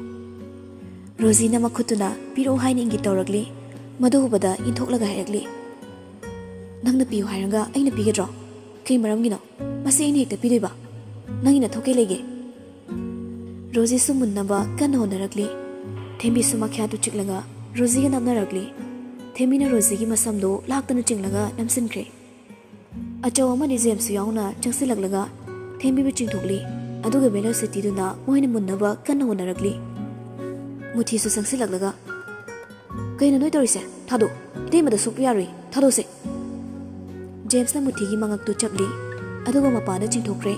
ꯔꯣꯖꯤꯅ ꯃꯈꯨꯠꯇꯨꯅ ꯄꯤꯔꯛꯑꯣ ꯍꯥꯏꯅ ꯏꯪꯒꯤꯠ ꯇꯧꯔꯛꯂꯤ꯫ ꯃꯗꯨ ꯎꯕꯗ ꯏꯟꯊꯣꯛꯂꯒ ꯍꯥꯏꯔꯛꯂꯤ, "ꯅꯪꯅ ꯄꯤꯌꯨ ꯍꯥꯏꯔꯒ ꯑꯩꯅ ꯄꯤꯒꯗ꯭ꯔꯣ? ꯀꯩ ꯃꯔꯝꯒꯤꯅꯣ? ꯃꯁꯤ ꯑꯩꯅ ꯍꯦꯛꯇ ꯄꯤꯗꯣꯏꯕ? ꯅꯪꯒꯤ ꯅꯊꯧ ꯀꯩ ꯂꯩꯒꯦ?" ꯔꯣꯖꯤꯁꯨ ꯃꯨꯟꯅꯕ ꯀꯟꯅ ꯍꯣꯠꯅꯔꯛꯂꯤ꯫ ꯊꯦꯝꯕꯤꯁꯨ ꯃꯈ꯭ꯌꯥꯠꯇꯨ ꯆꯤꯛꯂꯒ ꯔꯣꯖꯤꯒ ꯅꯞꯅꯔꯛꯂꯤ꯫ ꯊꯦꯝꯕꯤꯅ ꯔꯣꯖꯤꯒꯤ ꯃꯁꯝꯗꯨ ꯂꯥꯛꯇꯅ ꯆꯤꯡꯂꯒ ꯅꯝꯁꯤꯟꯈ꯭ꯔꯦ꯫ ꯑꯆꯧ ꯑꯃꯗꯤ ꯖꯦꯝꯁꯁꯨ ꯌꯥꯎꯅ ꯆꯪꯁꯤꯜꯂꯛꯂꯒ ꯊꯦꯝꯕꯤꯕꯨ ꯆꯤꯡꯊꯣꯛꯂꯤ꯫ ꯑꯗꯨꯒ velocity ꯗꯨꯅ ꯃꯣꯏꯅ ꯃꯨꯟꯅꯕ ꯀꯟꯅ ꯍꯣꯠꯅꯔꯛꯂꯤ꯫ ꯃꯨꯊꯤꯁꯨ ꯆꯪꯁꯤꯜꯂꯛꯂꯒ, "ꯀꯩꯅꯣ ꯅꯣꯏ ꯇꯧꯔꯤꯁꯦ? ꯊꯥꯗꯣꯛ꯫ ꯏꯇꯩꯃꯗ ꯁꯣꯛꯄ ꯌꯥꯔꯣꯏ꯫ ꯊꯥꯗꯣꯛꯁꯦ꯫" ꯖꯦꯝꯁꯅ ꯃꯨꯊꯤꯒꯤ ꯃꯉꯛꯇꯨ ꯆꯞꯂꯤ꯫ ꯑꯗꯨꯒ ꯃꯄꯥꯟꯗ ꯆꯤꯡꯊꯣꯛꯈ꯭ꯔꯦ꯫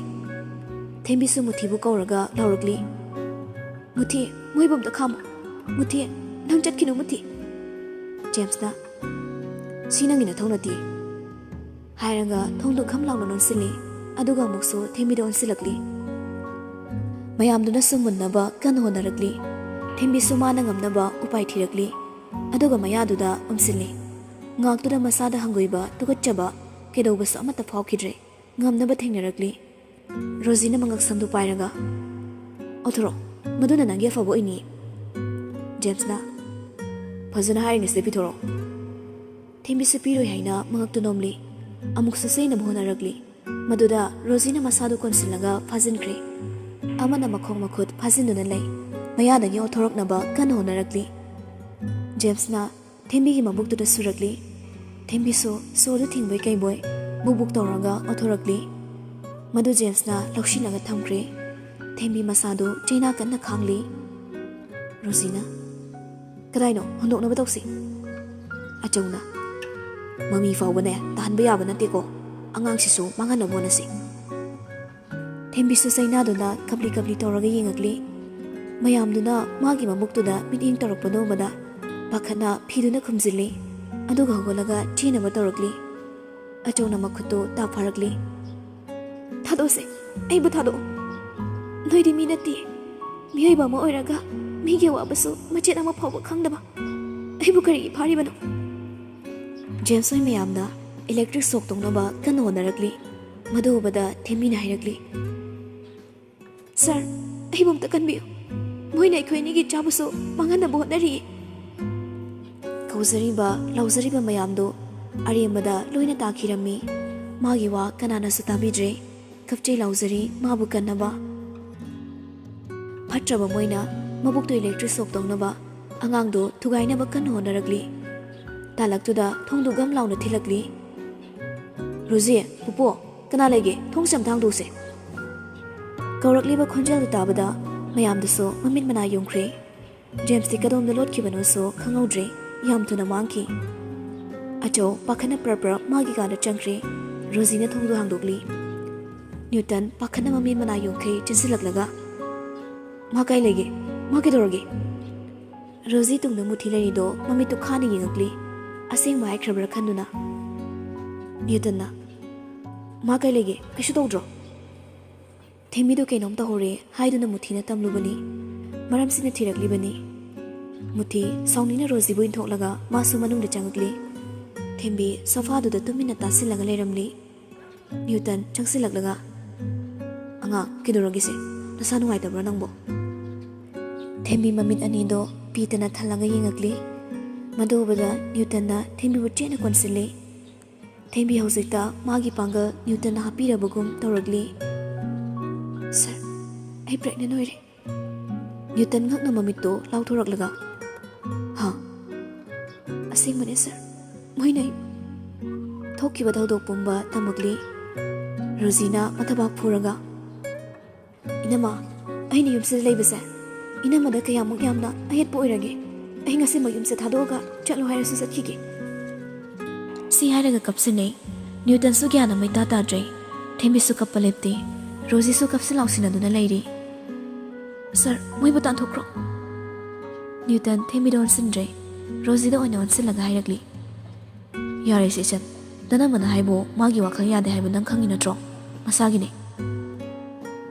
ꯊꯦꯝꯕꯤꯁꯨ ꯃꯨꯊꯤꯕꯨ ꯀꯧꯔꯒ ꯂꯥꯎꯔꯛꯂꯤ, "ꯃꯨꯊꯤ, ꯃꯣꯏꯕꯨ ꯑꯝꯇ ꯈꯥꯝꯃꯣ꯫ ꯃꯨꯊꯤ, ꯅꯪ ꯆꯠꯈꯤꯅꯨ, ꯃꯨꯊꯤ꯫" ꯖꯦꯝꯁꯅ, "ꯁꯤ ꯅꯪꯒꯤ ꯅꯊꯧ ꯅꯠꯇꯦ," ꯍꯥꯏꯔꯒ ꯊꯣꯡꯗꯨ ꯈꯝ ꯂꯥꯎꯅ ꯂꯣꯟꯁꯤꯜꯂꯤ꯫ ꯑꯗꯨꯒ ꯑꯃꯨꯛꯁꯨ ꯊꯦꯝꯕꯤꯗ ꯑꯣꯟꯁꯤꯜꯂꯛꯂꯤ꯫ ꯃꯌꯥꯝꯗꯨꯅꯁꯨ ꯃꯨꯟꯅꯕ ꯀꯟꯅ ꯍꯣꯠꯅꯔꯛꯂꯤ꯫ ꯊꯦꯝꯕꯤꯁꯨ ꯃꯥꯅ ꯉꯝꯅꯕ ꯎꯄꯥꯏ ꯊꯤꯔꯛꯂꯤ꯫ ꯑꯗꯨꯒ ꯃꯌꯥꯗꯨꯗ ꯎꯝꯁꯤꯜꯂꯤ꯫ ꯉꯥꯛꯇꯨꯗ ꯃꯁꯥꯗ ꯍꯪꯒꯣꯏꯕ, ꯇꯨꯀꯠꯆꯕ, ꯀꯩꯗꯧꯕꯁꯨ ꯑꯃꯠꯇ ꯐꯥꯎꯈꯤꯗ꯭ꯔꯦ꯫ ꯉꯝꯅꯕ ꯊꯦꯡꯅꯔꯛꯂꯤ꯫ ꯔꯣꯖꯤꯅ ꯃꯉꯛꯁꯝꯗꯨ ꯄꯥꯏꯔꯒ, "ꯑꯣꯊꯣꯔꯛꯑꯣ, ꯃꯗꯨꯅ ꯅꯪꯒꯤ ꯑꯐꯕ ꯑꯣꯏꯅꯤ꯫" ꯖꯦꯝꯁꯅ, "ꯐꯖꯅ ꯍꯥꯏꯔꯤꯅꯦ, ꯁꯤꯗ ꯄꯤꯊꯣꯔꯛꯑꯣ꯫" ꯊꯦꯝꯕꯤꯁꯨ ꯄꯤꯔꯣꯏ ꯍꯥꯏꯅ ꯃꯉꯛꯇꯨ ꯅꯣꯝꯂꯤ꯫ ꯑꯃꯨꯛꯁꯨ ꯆꯦꯟꯅꯕ ꯍꯣꯠꯅꯔꯛꯂꯤ꯫ ꯃꯗꯨꯗ ꯔꯣꯖꯤꯅ ꯃꯁꯥꯗꯨ ꯀꯣꯟꯁꯤꯜꯂꯒ ꯐꯥꯖꯤꯟꯈ꯭ꯔꯦ꯫ ꯑꯃꯅ ꯃꯈꯣꯡ ꯃꯈꯨꯠ ꯐꯥꯖꯤꯟꯗꯨꯅ ꯂꯩ꯫ ꯃꯌꯥꯗꯒꯤ ꯑꯣꯊꯣꯔꯛꯅꯕ ꯀꯟꯅ ꯍꯣꯠꯅꯔꯛꯂꯤ꯫ ꯖꯦꯝꯁꯅ ꯊꯦꯝꯕꯤꯒꯤ ꯃꯕꯨꯛꯇꯨꯗ ꯁꯨꯔꯛꯂꯤ꯫ ꯊꯦꯝꯕꯤꯁꯨ ꯁꯣꯔꯗꯨ ꯊꯤꯡꯕꯣꯏ ꯀꯩꯕꯣꯏ ꯕꯨꯛ ꯕꯨꯛ ꯇꯧꯔꯒ ꯑꯣꯊꯣꯔꯛꯂꯤ꯫ ꯃꯗꯨ ꯖꯦꯝꯁꯅ ꯂꯧꯁꯤꯜꯂꯒ ꯊꯝꯈ꯭ꯔꯦ꯫ ꯊꯦꯝꯕꯤ ꯃꯁꯥꯗꯨ ꯆꯩꯅꯥ ꯀꯟꯅ ꯈꯥꯡꯂꯤ꯫ ꯔꯣꯖꯤꯅ, "ꯀꯗꯥꯏꯅꯣ? ꯍꯨꯟꯗꯣꯛꯅꯕ ꯇꯧꯁꯤ꯫" ꯑꯆꯧꯅ, "ꯃꯃꯤ ꯐꯥꯎꯕꯅꯦ ꯇꯥꯍꯟꯕ ꯌꯥꯕ ꯅꯠꯇꯦꯀꯣ꯫ ꯑꯉꯥꯡꯁꯤꯁꯨ ꯃꯥꯡꯍꯟꯅꯕ ꯍꯣꯠꯅꯁꯤ꯫" ꯊꯦꯝꯕꯤꯁꯨ ꯆꯩꯅꯥꯗꯨꯅ ꯀꯞꯂꯤ ꯀꯞꯂꯤ ꯇꯧꯔꯒ ꯌꯦꯡꯉꯛꯂꯤ꯫ ꯃꯌꯥꯝꯗꯨꯅ ꯃꯥꯒꯤ ꯃꯕꯨꯛꯇꯨꯗ ꯃꯤꯠꯌꯦꯡ ꯇꯧꯔꯛꯄꯗꯨ ꯎꯕꯗ ꯄꯥꯈꯠꯅ ꯐꯤꯗꯨꯅ ꯈꯨꯝꯖꯤꯜꯂꯤ꯫ ꯑꯗꯨꯒ ꯍꯧꯒꯠꯂꯒ ꯆꯦꯟꯅꯕ ꯇꯧꯔꯛꯂꯤ꯫ ꯑꯆꯧꯅ ꯃꯈꯨꯠꯇꯨ ꯇꯥ ꯐꯥꯔꯛꯂꯤ꯫ "ꯊꯥꯗꯣꯛꯑꯁꯦ, ꯑꯩꯕꯨ ꯊꯥꯗꯣꯛꯑꯣ꯫ ꯅꯣꯏꯗꯤ ꯃꯤ ꯅꯠꯇꯦ꯫ ꯃꯤꯑꯣꯏꯕ ꯑꯃ ꯑꯣꯏꯔꯒ ꯃꯤꯒꯤ ꯑꯋꯥꯕꯁꯨ ꯃꯆꯦꯠ ꯑꯃ ꯐꯥꯎꯕ ꯈꯪꯗꯕ ꯑꯩꯕꯨ ꯀꯔꯤꯒꯤ ꯐꯥꯔꯤꯕꯅꯣ? ꯖꯦꯝꯁ ꯍꯣꯏ ꯃꯌꯥꯝꯅ ꯏꯂꯦꯛꯇ꯭ꯔꯤꯛ ꯁꯣꯛ ꯇꯧꯅꯕ ꯀꯟꯅ ꯍꯣꯠꯅꯔꯛꯂꯤ꯫ ꯃꯗꯨ ꯎꯕꯗ ꯊꯦꯝꯃꯤꯅ ꯍꯥꯏꯔꯛꯂꯤ, "ꯁꯥꯔ, ꯑꯩꯕꯨ ꯑꯝꯇ ꯀꯟꯕꯤꯌꯨ꯫ ꯃꯣꯏꯅ ꯑꯩꯈꯣꯏ ꯑꯅꯤꯒꯤ ꯆꯥꯕꯁꯨ ꯃꯥꯡꯍꯟꯅꯕ ꯍꯣꯠꯅꯔꯤꯌꯦ꯫" ꯀꯧꯖꯔꯤꯕ, ꯂꯥꯎꯖꯔꯤꯕ ꯃꯌꯥꯝꯗꯨ ꯑꯔꯦꯝꯕꯗ ꯂꯣꯏꯅ ꯇꯥꯈꯤꯔꯝꯃꯤ꯫ ꯃꯥꯒꯤ ꯋꯥ ꯀꯅꯥꯅꯁꯨ ꯇꯥꯕꯤꯗ꯭ꯔꯦ꯫ ꯀꯞꯆꯩ ꯂꯥꯎꯖꯔꯤ ꯃꯥꯕꯨ ꯀꯟꯅꯕ꯫ ꯐꯠꯇ꯭ꯔꯕ ꯃꯣꯏꯅ ꯃꯕꯨꯛꯇꯨ ꯏꯂꯦꯛꯇ꯭ꯔꯤꯛ ꯁꯣꯛ ꯇꯧꯅꯕ ꯑꯉꯥꯡꯗꯨ ꯊꯨꯒꯥꯏꯅꯕ ꯀꯟꯅ ꯍꯣꯠꯅꯔꯛꯂꯤ꯫ ꯇꯥꯂꯛꯇꯨꯗ ꯊꯣꯡꯗꯨ ꯒꯝ ꯂꯥꯎꯅ ꯊꯤꯜꯂꯛꯂꯤ꯫ "ꯔꯣꯖꯤ, ꯄꯨꯄꯨ, ꯀꯅꯥ ꯂꯩꯒꯦ? ꯊꯣꯡꯁꯦ ꯑꯝꯇ ꯍꯥꯡꯗꯣꯛꯁꯦ꯫" ꯀꯧꯔꯛꯂꯤꯕ ꯈꯣꯟꯖꯦꯜꯗꯨ ꯇꯥꯕꯗ ꯃꯌꯥꯝꯗꯨꯁꯨ ꯃꯃꯤꯠ ꯃꯅꯥ ꯌꯨꯡꯈ꯭ꯔꯦ꯫ ꯖꯦꯝꯁꯇꯤ ꯀꯗꯣꯝꯗ ꯂꯣꯠꯈꯤꯕꯅꯣꯁꯨ ꯈꯪꯍꯧꯗ꯭ꯔꯦ꯫ ꯌꯥꯝ ꯊꯨꯅ ꯃꯥꯡꯈꯤ꯫ ꯑꯆꯧ ꯄꯥꯈꯠꯅ ꯄ꯭ꯔꯞ ꯄ꯭ꯔꯞ ꯃꯥꯒꯤ ꯀꯥꯗ ꯆꯪꯈ꯭ꯔꯦ꯫ ꯔꯣꯖꯤꯅ ꯊꯣꯡꯗꯨ ꯍꯥꯡꯗꯣꯛꯂꯤ꯫ ꯅ꯭ꯌꯨꯇꯟ ꯄꯥꯈꯠꯅ ꯃꯃꯤꯠ ꯃꯅꯥ ꯌꯨꯡꯈꯩ ꯆꯦꯟꯁꯤꯜꯂꯛꯂꯒ, "ꯃꯥ ꯀꯥꯏ ꯂꯩꯒꯦ? ꯃꯥ ꯀꯩꯗꯧꯔꯒꯦ?" ꯔꯣꯖꯤ ꯇꯨꯡꯗ ꯃꯨꯊꯤ ꯂꯩꯔꯤꯗꯣ ꯃꯃꯤꯠꯇꯨ ꯈꯥꯅ ꯌꯦꯡꯉꯛꯂꯤ꯫ ꯑꯁꯦꯡꯕ ꯍꯥꯏꯈ꯭ꯔꯕ꯭ꯔꯥ ꯈꯟꯗꯨꯅ꯫ ꯅ꯭ꯌꯨꯇꯟꯅ, "ꯃꯥ ꯀꯥꯏ ꯂꯩꯒꯦ? ꯀꯩꯁꯨ ꯇꯧꯗ꯭ꯔꯣ?" ꯊꯦꯝꯕꯤꯗꯨ ꯀꯩꯅꯣꯝ ꯇꯧꯍꯧꯔꯦ ꯍꯥꯏꯗꯨꯅ ꯃꯨꯊꯤꯅ ꯇꯝꯂꯨꯕꯅꯤ꯫ ꯃꯔꯝꯁꯤꯅ ꯊꯤꯔꯛꯂꯤꯕꯅꯤ꯫ ꯃꯨꯊꯤ ꯁꯥꯎꯅꯤꯡꯅ ꯔꯣꯖꯤꯕꯨ ꯏꯟꯊꯣꯛꯂꯒ ꯃꯥꯁꯨ ꯃꯅꯨꯡꯗ ꯆꯪꯉꯛꯂꯤ꯫ ꯊꯦꯝꯕꯤ ꯁꯣꯐꯥꯗꯨꯗ ꯇꯨꯃꯤꯟꯅ ꯇꯥꯁꯤꯜꯂꯒ ꯂꯩꯔꯝꯂꯤ꯫ ꯅ꯭ꯌꯨꯇꯟ ꯆꯪꯁꯤꯜꯂꯛꯂꯒ, "ꯑꯉꯥꯡ, ꯀꯩꯗꯧꯔꯒꯦꯁꯦ? ꯅꯁꯥ ꯅꯨꯡꯉꯥꯏꯇꯕ꯭ꯔꯣ ꯅꯪꯕꯣ?" ꯊꯦꯝꯕꯤ ꯃꯃꯤꯠ ꯑꯅꯤꯗꯣ ꯄꯤꯇꯅ ꯊꯜꯂꯒ ꯌꯦꯡꯉꯛꯂꯤ꯫ ꯃꯗꯨ ꯎꯕꯗ ꯅ꯭ꯌꯨꯇꯟꯅ ꯊꯦꯝꯕꯤꯕꯨ ꯆꯦꯠꯅ ꯀꯣꯟꯁꯤꯜꯂꯤ꯫ ꯊꯦꯝꯕꯤ ꯍꯧꯖꯤꯛꯇ ꯃꯥꯒꯤ ꯄꯥꯡꯒꯜ ꯅ꯭ꯌꯨꯇꯟꯅ ꯍꯥꯞꯄꯤꯔꯕꯒꯨꯝ ꯇꯧꯔꯛꯂꯤ꯫ "ꯁꯥꯔ, ꯑꯩ ꯄ꯭ꯔꯦꯒꯅꯦꯟ ꯑꯣꯏꯔꯦ꯫" ꯅ꯭ꯌꯨꯇꯟ ꯉꯛꯅ ꯃꯃꯤꯠꯇꯨ ꯂꯥꯎꯊꯣꯔꯛꯂꯒ, "ꯍꯥ? ꯑꯁꯦꯡꯕꯅꯦ ꯁꯥꯔ, ꯃꯣꯏꯅ ꯑꯩ..." ꯊꯣꯛꯈꯤꯕ ꯊꯧꯗꯣꯛ ꯄꯨꯝꯕ ꯇꯝꯃꯛꯂꯤ꯫ ꯔꯣꯖꯤꯅ ꯃꯊꯕꯥꯛ ꯐꯨꯔꯒ, "ꯏꯅꯝꯃ, ꯑꯩꯅ ꯌꯨꯝꯁꯤꯗ ꯂꯩꯕꯁꯦ ꯏꯅꯝꯃꯗ ꯀꯌꯥꯃꯨꯛ ꯌꯥꯝꯅ ꯑꯌꯦꯠꯄ ꯑꯣꯏꯔꯒꯦ? ꯑꯩ ꯉꯁꯤꯃꯛ ꯌꯨꯝꯁꯦ ꯊꯥꯗꯣꯛꯑꯒ ꯆꯠꯂꯣ ꯍꯥꯏꯔꯁꯨ ꯆꯠꯈꯤꯒꯦ꯫" ꯁꯤ ꯍꯥꯏꯔꯒ ꯀꯞꯁꯤꯟꯅꯩ꯫ ꯅ꯭ꯌꯨꯇꯟꯁꯨ ꯒ꯭ꯌꯥꯟ ꯑꯃ ꯏꯇꯥ ꯇꯥꯗ꯭ꯔꯦ꯫ ꯊꯦꯝꯕꯤꯁꯨ ꯀꯞꯄ ꯂꯦꯞꯇꯦ꯫ ꯔꯣꯖꯤꯁꯨ ꯀꯞꯁꯤꯟ ꯂꯥꯎꯁꯤꯟꯅꯗꯨꯅ ꯂꯩꯔꯤ꯫ "ꯁꯥꯔ, ꯃꯣꯏꯕꯨ ꯇꯥꯟꯊꯣꯛꯈ꯭ꯔꯣ꯫" ꯅ꯭ꯌꯨꯇꯟ ꯊꯦꯝꯕꯤꯗ ꯑꯣꯟꯁꯤꯟꯗ꯭ꯔꯦ꯫ ꯔꯣꯖꯤꯗ ꯑꯣꯏꯅ ꯑꯣꯟꯁꯤꯜꯂꯒ ꯍꯥꯏꯔꯛꯂꯤ, "ꯌꯥꯔꯦꯁꯦ ꯏꯆꯟ, ꯅꯅꯝꯃꯅ ꯍꯥꯏꯕꯨ ꯃꯥꯒꯤ ꯋꯥꯈꯜ ꯌꯥꯗꯦ ꯍꯥꯏꯕ ꯅꯪ ꯈꯪꯉꯤ ꯅꯠꯇ꯭ꯔꯣ? ꯃꯁꯥꯒꯤꯅꯦ꯫"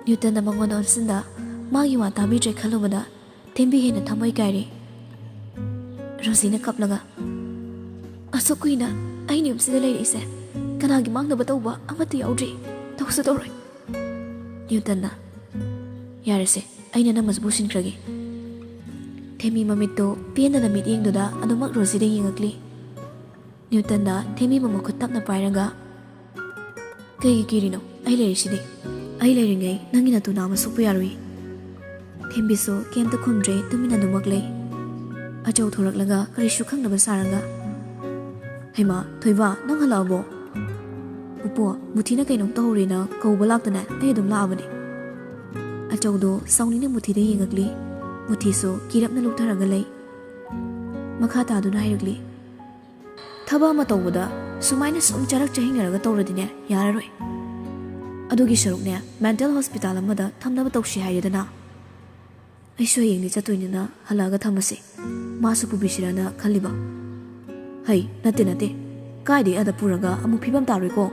ꯅ꯭ꯌꯨꯇꯟꯅ ꯃꯉꯣꯟꯗ ꯑꯣꯟꯁꯤꯟꯗ, ꯃꯥꯒꯤ ꯋꯥ ꯇꯥꯕꯤꯗ꯭ꯔꯦ ꯈꯜꯂꯨꯕꯗ ꯊꯦꯝꯕꯤ ꯍꯦꯟꯅ ꯊꯃꯣꯏ ꯀꯥꯏꯔꯦ꯫ ꯔꯣꯖꯤꯅ ꯀꯞꯂꯒ, "ꯑꯁꯨꯛ ꯀꯨꯏꯅ ꯑꯩꯅ ꯌꯨꯝꯁꯤꯗ ꯂꯩꯔꯛꯏꯁꯦ ꯀꯅꯥꯒꯤ ꯃꯥꯡꯅꯕ ꯇꯧꯕ ꯑꯃꯠꯇ ꯌꯥꯎꯗ꯭ꯔꯤ, ꯇꯧꯁꯨ ꯇꯧꯔꯣꯏ꯫" ꯅ꯭ꯌꯨꯇꯟꯅ, "ꯌꯥꯔꯦꯁꯦ, ꯑꯩꯅ ꯅꯝꯃꯁꯨ ꯄꯨꯁꯤꯟꯈ꯭ꯔꯒꯦ꯫" ꯊꯦꯝꯕꯤ ꯃꯃꯤꯠꯇꯣ ꯄꯦꯟꯗꯅ ꯃꯤꯠꯌꯦꯡꯗꯨꯗ ꯑꯗꯨꯃꯛ ꯔꯣꯖꯤꯗ ꯌꯦꯡꯉꯛꯂꯤ꯫ ꯅ꯭ꯌꯨꯇꯟꯅ ꯊꯦꯝꯕꯤꯕꯨ ꯃꯈꯨꯠ ꯇꯞꯅ ꯄꯥꯏꯔꯒ, "ꯀꯩꯒꯤ ꯀꯤꯔꯤꯅꯣ? ꯑꯩ ꯂꯩꯔꯤꯁꯤꯗꯤ꯫ ꯑꯩ ꯂꯩꯔꯤꯉꯩ ꯅꯪꯒꯤ ꯅꯇꯨ ꯅꯥꯝꯃ ꯁꯣꯛꯄ ꯌꯥꯔꯣꯏ꯫" ꯊꯦꯝꯕꯤꯁꯨ ꯀꯩꯝꯇ ꯈꯨꯝꯗ꯭ꯔꯦ, ꯇꯨꯃꯤꯟꯅ ꯑꯗꯨꯃꯛ ꯂꯩ꯫ ꯑꯆꯧ ꯊꯣꯔꯛꯂꯒ ꯀꯔꯤꯁꯨ ꯈꯪꯗꯕ ꯁꯥꯔꯒ, "ꯍꯩꯃꯥ, ꯊꯣꯏꯕ, ꯅꯪ ꯍꯜꯂꯛꯑꯕꯣ?" "ꯄꯨꯄꯨ, ꯃꯨꯊꯤꯅ ꯀꯩꯅꯣꯝ ꯇꯧꯍꯧꯔꯦꯅ ꯀꯧꯕ ꯂꯥꯛꯇꯅ ꯑꯩ ꯑꯗꯨꯝ ꯂꯥꯛꯑꯕꯅꯦ꯫" ꯑꯆꯧꯗꯣ ꯁꯥꯎꯅꯤꯡꯅ ꯃꯨꯊꯤꯗ ꯌꯦꯡꯉꯛꯂꯤ꯫ ꯃꯨꯊꯤꯁꯨ ꯀꯤꯔꯞꯅ ꯂꯨꯞꯊꯔꯒ ꯂꯩ꯫ ꯃꯈꯥ ꯇꯥꯗꯨꯅ ꯍꯥꯏꯔꯛꯂꯤ, "ꯊꯕꯛ ꯑꯃ ꯇꯧꯕꯗ ꯁꯨꯃꯥꯏꯅ ꯁꯨꯝ ꯆꯔꯛ ꯆꯍꯤꯡꯅꯔꯒ ꯇꯧꯔꯗꯤꯅꯦ, ꯌꯥꯔꯔꯣꯏ꯫ ꯑꯗꯨꯒꯤ ꯁꯔꯨꯛꯅꯦ, ꯃꯦꯟꯇꯦꯜ ꯍꯣꯁꯄꯤꯇꯥꯜ ꯑꯃꯗ ꯊꯝꯅꯕ ꯇꯧꯁꯤ ꯍꯥꯏꯔꯦꯗꯅ꯫ ꯑꯩꯁꯨ ꯍꯌꯦꯡꯗꯤ ꯆꯠꯇꯣꯏꯅꯤꯅ ꯍꯜꯂꯛꯑꯒ ꯊꯝꯃꯁꯤ꯫ ꯃꯥꯁꯨ ꯄꯨꯕꯤꯁꯤꯔꯅ ꯈꯜꯂꯤꯕ꯫" "ꯍꯩ, ꯅꯠꯇꯦ, ꯅꯠꯇꯦ꯫ ꯀꯥꯏꯗꯩ ꯑꯗ ꯄꯨꯔꯒ ꯑꯃꯨꯛ ꯐꯤꯕꯝ ꯇꯥꯔꯣꯏꯀꯣ꯫"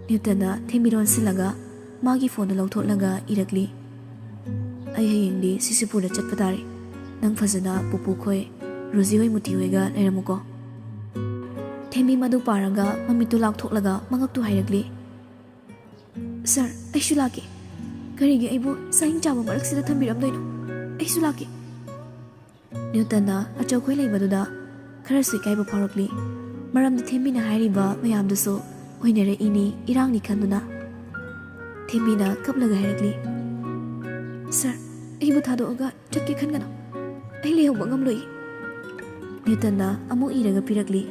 ꯅ꯭ꯌꯨꯇꯟꯅ ꯊꯦꯝꯕꯤ ꯂꯣꯟꯁꯤꯜꯂꯒ ꯃꯥꯒꯤ ꯐꯣꯟꯗꯨ ꯂꯧꯊꯣꯛꯂꯒ ꯏꯔꯛꯂꯤ, "ꯑꯩ ꯍꯌꯦꯡꯗꯤ ꯁꯤꯁꯤꯄꯨꯔꯗ ꯆꯠꯄ ꯇꯥꯔꯦ꯫ ꯅꯪ ꯐꯖꯅ ꯄꯨꯄꯨ ꯈꯣꯏ, ꯔꯣꯖꯤ ꯍꯣꯏ, ꯃꯨꯇꯤ ꯍꯣꯏꯒ ꯂꯩꯔꯝꯃꯨꯀꯣ꯫" ꯊꯦꯝꯕꯤ ꯃꯗꯨ ꯄꯥꯔꯒ ꯃꯃꯤꯠꯇꯨ ꯂꯥꯎꯊꯣꯛꯂꯒ ꯃꯉꯛꯇꯨ ꯍꯥꯏꯔꯛꯂꯤ, "ꯁꯥꯔ, ꯑꯩꯁꯨ ꯂꯥꯛꯀꯦ꯫ ꯀꯔꯤꯒꯤ ꯑꯩꯕꯨ ꯆꯥꯍꯤꯡ ꯆꯥꯕ ꯃꯔꯛꯁꯤꯗ ꯊꯝꯕꯤꯔꯝꯗꯣꯏꯅꯣ? ꯑꯩꯁꯨ ꯂꯥꯛꯀꯦ꯫" ꯅ꯭ꯌꯨꯇꯟꯅ ꯑꯆꯧꯈꯣꯏ ꯂꯩꯕꯗꯨꯗ ꯈꯔꯁꯨ ꯏꯀꯥꯏꯕ ꯐꯥꯎꯔꯛꯂꯤ꯫ ꯃꯔꯝꯗꯤ ꯊꯦꯝꯕꯤꯅ ꯍꯥꯏꯔꯤꯕ ꯃꯌꯥꯝꯗꯨꯁꯨ ꯑꯣꯏꯅꯔꯛꯏꯅꯤ, ꯏꯔꯥꯡꯅꯤ ꯈꯟꯗꯨꯅ꯫ ꯊꯦꯝꯕꯤꯅ ꯀꯞꯂꯒ ꯍꯥꯏꯔꯛꯂꯤ, "ꯁꯥꯔ, ꯑꯩꯕꯨ ꯊꯥꯗꯣꯛꯑꯒ ꯆꯠꯀꯦ ꯈꯟꯒꯅꯨ꯫ ꯑꯩ ꯂꯩꯍꯧꯕ ꯉꯝꯂꯣꯏ꯫" ꯅ꯭ꯌꯨꯇꯟꯅ ꯑꯃꯨꯛ ꯏꯔꯒ ꯄꯤꯔꯛꯂꯤ,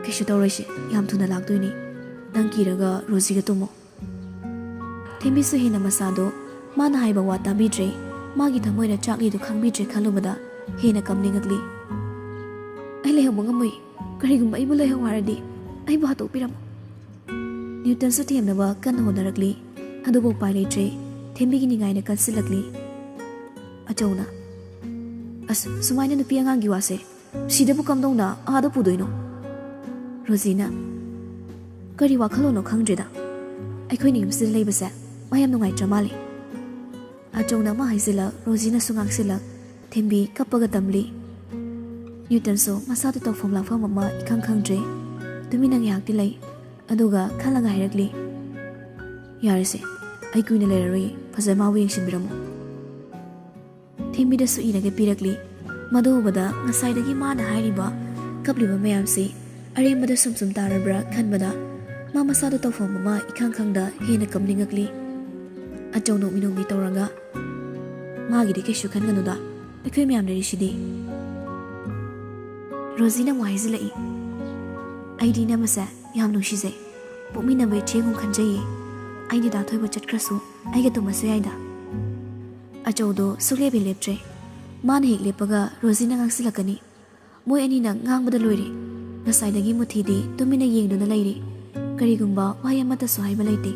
"ꯀꯩꯁꯨ ꯇꯧꯔꯣꯏꯁꯦ, ꯌꯥꯝ ꯊꯨꯅ ꯂꯥꯛꯇꯣꯏꯅꯤ꯫ ꯅꯪ ꯀꯤꯔꯒ ꯔꯣꯖꯤꯒ ꯇꯨꯝꯃꯣ꯫" ꯊꯦꯝꯕꯤꯁꯨ ꯍꯦꯟꯅ ꯃꯁꯥꯗꯣ ꯃꯥꯅ ꯍꯥꯏꯕ ꯋꯥ ꯇꯥꯕꯤꯗ꯭ꯔꯦ, ꯃꯥꯒꯤ ꯊꯃꯣꯏꯅ ꯆꯥꯛꯂꯤꯗꯨ ꯈꯪꯕꯤꯗ꯭ꯔꯦ ꯈꯜꯂꯨꯕꯗ ꯍꯦꯟꯅ ꯀꯞꯅꯤꯡꯉꯛꯂꯤ꯫ "ꯑꯩ ꯂꯩꯍꯧꯕ ꯉꯝꯃꯣꯏ꯫ ꯀꯔꯤꯒꯨꯝꯕ ꯑꯩꯕꯨ ꯂꯩꯍꯧ ꯍꯥꯏꯔꯗꯤ ꯑꯩꯕꯨ ꯍꯥꯠꯇꯣꯛꯄꯤꯔꯝꯃꯨ꯫" ꯅ꯭ꯌꯨꯇꯟꯁꯨ ꯊꯦꯝꯅꯕ ꯀꯟꯅ ꯍꯣꯠꯅꯔꯛꯂꯤ꯫ ꯑꯗꯨꯕꯨ ꯎꯄꯥꯏ ꯂꯩꯇ꯭ꯔꯦ꯫ ꯊꯦꯝꯕꯤꯒꯤ ꯅꯤꯡꯉꯥꯏꯅ ꯀꯟꯁꯤꯜꯂꯛꯂꯤ꯫ ꯑꯆꯧꯅ, "ꯑꯁ, ꯁꯨꯃꯥꯏꯅ ꯅꯨꯄꯤ ꯑꯉꯥꯡꯒꯤ ꯋꯥꯁꯦ ꯁꯤꯗꯕꯨ ꯀꯝꯗꯧꯅ ꯑꯥꯗ ꯄꯨꯗꯣꯏꯅꯣ?" ꯔꯣꯖꯤꯅ, "ꯀꯔꯤ ꯋꯥꯈꯜꯂꯣꯟꯅꯣ ꯈꯪꯗ꯭ꯔꯦꯗ꯫ ꯑꯩꯈꯣꯏꯅ ꯌꯨꯝꯁꯤꯗ ꯂꯩꯕꯁꯦ ꯃꯥ ꯌꯥꯝ ꯅꯨꯡꯉꯥꯏꯇ꯭ꯔ ꯃꯥꯜꯂꯦ꯫" ꯑꯆꯧꯅ ꯑꯃ ꯍꯥꯏꯖꯤꯜꯂꯛ, ꯔꯣꯖꯤꯅꯁꯨ ꯉꯥꯡꯁꯤꯜꯂꯛ, ꯊꯦꯝꯕꯤ ꯀꯞꯄꯒ ꯇꯝꯂꯤ꯫ ꯅ꯭ꯌꯨꯇꯟꯁꯨ ꯃꯁꯥꯗꯨ ꯇꯧꯐꯝ ꯂꯥꯛꯐꯝ ꯑꯃ ꯏꯈꯪ ꯈꯪꯗ꯭ꯔꯦ꯫ ꯇꯨꯃꯤꯟꯅ ꯉꯥꯏꯍꯥꯛꯇꯤ ꯂꯩ, ꯑꯗꯨꯒ ꯈꯜꯂꯒ ꯍꯥꯏꯔꯛꯂꯤ, "ꯌꯥꯔꯦꯁꯦ, ꯑꯩ ꯀꯨꯏꯅ ꯂꯩꯔꯔꯣꯏꯌꯦ, ꯐꯖꯅ ꯃꯥꯕꯨ ꯌꯦꯡꯁꯤꯟꯕꯤꯔꯝꯃꯣ꯫" ꯊꯦꯝꯕꯤꯗꯁꯨ ꯏꯔꯒ ꯄꯤꯔꯛꯂꯤ꯫ ꯃꯗꯨ ꯎꯕꯗ ꯉꯁꯥꯏꯗꯒꯤ ꯃꯥꯅ ꯍꯥꯏꯔꯤꯕ, ꯀꯞꯂꯤꯕ ꯃꯌꯥꯝꯁꯤ ꯑꯔꯦꯝꯕꯗ ꯁꯨꯝ ꯁꯨꯝ ꯇꯥꯔꯕ꯭ꯔꯥ ꯈꯟꯕꯗ ꯃꯥ ꯃꯁꯥꯗ ꯇꯧꯐꯝ ꯑꯃ ꯏꯈꯪ ꯈꯪꯗ ꯍꯦꯟꯅ ꯀꯞꯅꯤꯡꯉꯛꯂꯤ꯫ ꯑꯆꯧ ꯅꯣꯛꯃꯤ ꯅꯣꯛꯃꯤ ꯇꯧꯔꯒ, "ꯃꯥꯒꯤꯗꯤ ꯀꯩꯁꯨ ꯈꯟꯒꯅꯨꯗ, ꯑꯩꯈꯣꯏ ꯃꯌꯥꯝ ꯂꯩꯔꯤꯁꯤꯗꯤ꯫" ꯔꯣꯖꯤꯅ ꯑꯃꯨꯛ ꯍꯥꯏꯖꯤꯜꯂꯛꯏ, "ꯑꯩꯗꯤ ꯏꯅꯝꯃꯁꯦ ꯌꯥꯝ ꯅꯨꯡꯁꯤꯖꯩ꯫ ꯄꯣꯛꯃꯤꯟꯅꯕ ꯏꯆꯦꯒꯨꯝ ꯈꯟꯖꯩꯌꯦ꯫ ꯑꯩꯗꯤ ꯗꯥ ꯊꯣꯏꯕ ꯆꯠꯈ꯭ꯔꯁꯨ ꯑꯩꯒ ꯇꯨꯝꯃꯁꯨ ꯌꯥꯏꯗ꯫" ꯑꯆꯧꯗꯣ ꯁꯨꯛꯂꯦꯞ ꯍꯦꯛ ꯂꯦꯞꯇ꯭ꯔꯦ꯫ ꯃꯥꯅ ꯍꯦꯛ ꯂꯦꯞꯄꯒ ꯔꯣꯖꯤꯅ ꯉꯥꯡꯁꯤꯜꯂꯛꯀꯅꯤ꯫ ꯃꯣꯏ ꯑꯅꯤꯅ ꯉꯥꯡꯕꯗ ꯂꯣꯏꯔꯦ꯫ ꯉꯁꯥꯏꯗꯒꯤ ꯃꯨꯊꯤꯗꯤ ꯇꯨꯃꯤꯟꯅ ꯌꯦꯡꯗꯨꯅ ꯂꯩꯔꯤ꯫ ꯀꯔꯤꯒꯨꯝꯕ ꯋꯥꯍꯩ ꯑꯃꯠꯇꯁꯨ ꯍꯥꯏꯕ ꯂꯩꯇꯦ꯫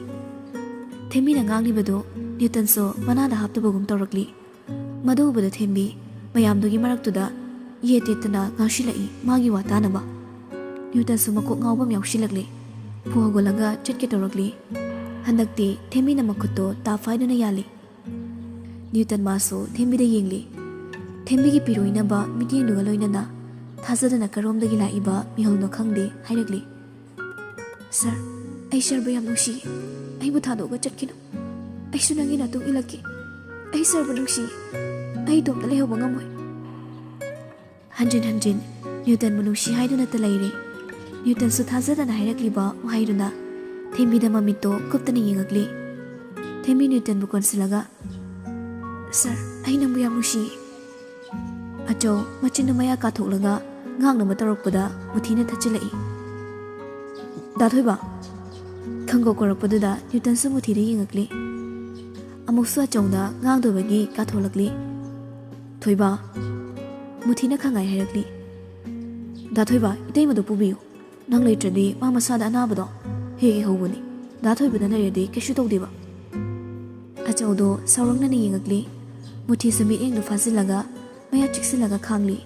ꯊꯦꯝꯕꯤꯅ ꯉꯥꯡꯂꯤꯕꯗꯨ ꯅ꯭ꯌꯨꯇꯟꯁꯨ ꯃꯅꯥꯗ ꯍꯥꯞꯇꯕꯒꯨꯝ ꯇꯧꯔꯛꯂꯤ꯫ ꯃꯗꯨ ꯎꯕꯗ ꯊꯦꯝꯕꯤ ꯃꯌꯥꯝꯗꯨꯒꯤ ꯃꯔꯛꯇꯨꯗ ꯌꯦꯠ ꯇꯦꯠꯇꯅ ꯉꯥꯡꯁꯤꯜꯂꯛꯏ ꯃꯥꯒꯤ ꯋꯥ ꯇꯥꯅꯕ꯫ ꯅ꯭ꯌꯨꯇꯟꯁꯨ ꯃꯀꯣꯛ ꯉꯥꯎꯕ ꯑꯃ ꯌꯥꯎꯁꯤꯜꯂꯛꯂꯦ꯫ ꯐꯨ ꯍꯧꯒꯠꯂꯒ ꯆꯠꯀꯦ ꯇꯧꯔꯛꯂꯤ꯫ ꯍꯟꯗꯛꯇꯤ ꯊꯦꯝꯕꯤꯅ ꯃꯈꯨꯠꯇꯣ ꯇꯥꯞ ꯐꯥꯏꯗꯨꯅ ꯌꯥꯜꯂꯤ꯫ ꯅ꯭ꯌꯨꯇꯟ ꯃꯥꯁꯨ ꯊꯦꯝꯕꯤꯗ ꯌꯦꯡꯂꯤ꯫ ꯊꯦꯝꯕꯤꯒꯤ ꯄꯤꯔꯣꯏꯅꯕ ꯃꯤꯠꯌꯦꯡꯗꯨꯒ ꯂꯣꯏꯅꯅ ꯊꯥꯖꯗꯅ ꯀꯔꯣꯝꯗꯒꯤ ꯂꯥꯛꯏꯕ ꯃꯤꯍꯨꯜꯅꯣ ꯈꯪꯗꯦ ꯍꯥꯏꯔꯛꯂꯤ, "ꯁꯥꯔ, ꯑꯩ ꯁꯥꯔꯕꯨ ꯌꯥꯝ ꯅꯨꯡꯁꯤꯌꯦ꯫ ꯑꯩꯕꯨ ꯊꯥꯗꯣꯛꯑꯒ ꯆꯠꯈꯤꯅꯨ꯫ ꯑꯩꯁꯨ ꯅꯪꯒꯤ ꯅꯇꯨꯡ ꯏꯜꯂꯛꯀꯦ꯫ ꯑꯩ ꯁꯥꯔꯕꯨ ꯅꯨꯡꯁꯤꯌꯦ꯫ ꯑꯩ ꯏꯇꯣꯝꯇ ꯂꯩꯍꯧꯕ ꯉꯝꯃꯣꯏ꯫" ꯍꯟꯖꯤꯟ ꯍꯟꯖꯤꯟ ꯅ꯭ꯌꯨꯇꯟꯕꯨ ꯅꯨꯡꯁꯤ ꯍꯥꯏꯗꯨꯅꯇ ꯂꯩꯔꯦ꯫ ꯅ꯭ꯌꯨꯇꯟꯁꯨ ꯊꯥꯖꯗꯅ ꯍꯥꯏꯔꯛꯂꯤꯕ ꯋꯥꯍꯩꯗꯨꯅ ꯊꯦꯝꯕꯤꯗ ꯃꯃꯤꯠꯇꯣ ꯀꯨꯞꯇꯅ ꯌꯦꯡꯉꯛꯂꯤ꯫ ꯊꯦꯝꯕꯤ ꯅ꯭ꯌꯨꯇꯟꯕꯨ ꯀꯣꯟꯁꯤꯜꯂꯒ, "ꯁꯥꯔ, ꯑꯩ ꯅꯪꯕꯨ ꯌꯥꯝ ꯅꯨꯡꯁꯤꯌꯦ꯫" ꯑꯆꯧ ꯃꯆꯤꯟꯗꯨ ꯃꯌꯥ ꯀꯥꯊꯣꯛꯂꯒ ꯉꯥꯡꯅꯕ ꯇꯧꯔꯛꯄꯗ ꯃꯨꯊꯤꯅ ꯊꯠꯆꯤꯜꯂꯛꯏ꯫ "ꯗꯥ ꯊꯣꯏꯕ!" ꯈꯪꯒꯧ ꯀꯧꯔꯛꯄꯗꯨꯗ ꯅ꯭ꯌꯨꯇꯟꯁꯨ ꯃꯨꯊꯤꯗ ꯌꯦꯡꯉꯛꯂꯤ꯫ ꯑꯃꯨꯛꯁꯨ ꯑꯆꯧꯅ ꯉꯥꯡꯗꯕꯒꯤ ꯀꯥꯊꯣꯛꯂꯛꯂꯤ꯫ "ꯊꯣꯏꯕ!" ꯃꯨꯊꯤꯅ ꯈꯪꯉꯥꯏ ꯍꯥꯏꯔꯛꯂꯤ꯫ "ꯗꯥ ꯊꯣꯏꯕ, ꯏꯇꯩꯃꯗꯨ ꯄꯨꯕꯤꯌꯨ꯫ ꯅꯪ ꯂꯩꯇ꯭ꯔꯗꯤ ꯃꯥ ꯃꯁꯥꯗ ꯑꯅꯥꯕꯗꯣ ꯍꯦꯛ ꯍꯦꯛ ꯍꯧꯕꯅꯤ꯫ ꯗꯥ ꯊꯣꯏꯕꯅ ꯂꯩꯔꯗꯤ ꯀꯩꯁꯨ ꯇꯧꯗꯦꯕ꯫" ꯑꯆꯧꯗꯣ ꯁꯥꯎꯔꯛꯅꯅ ꯌꯦꯡꯉꯛꯂꯤ꯫ ꯃꯨꯊꯤꯁꯨ ꯃꯤꯠꯌꯦꯡꯗꯨ ꯐꯥꯖꯤꯜꯂꯒ ꯃꯌꯥ ꯆꯤꯛꯁꯤꯜꯂꯒ ꯈꯥꯡꯂꯤ꯫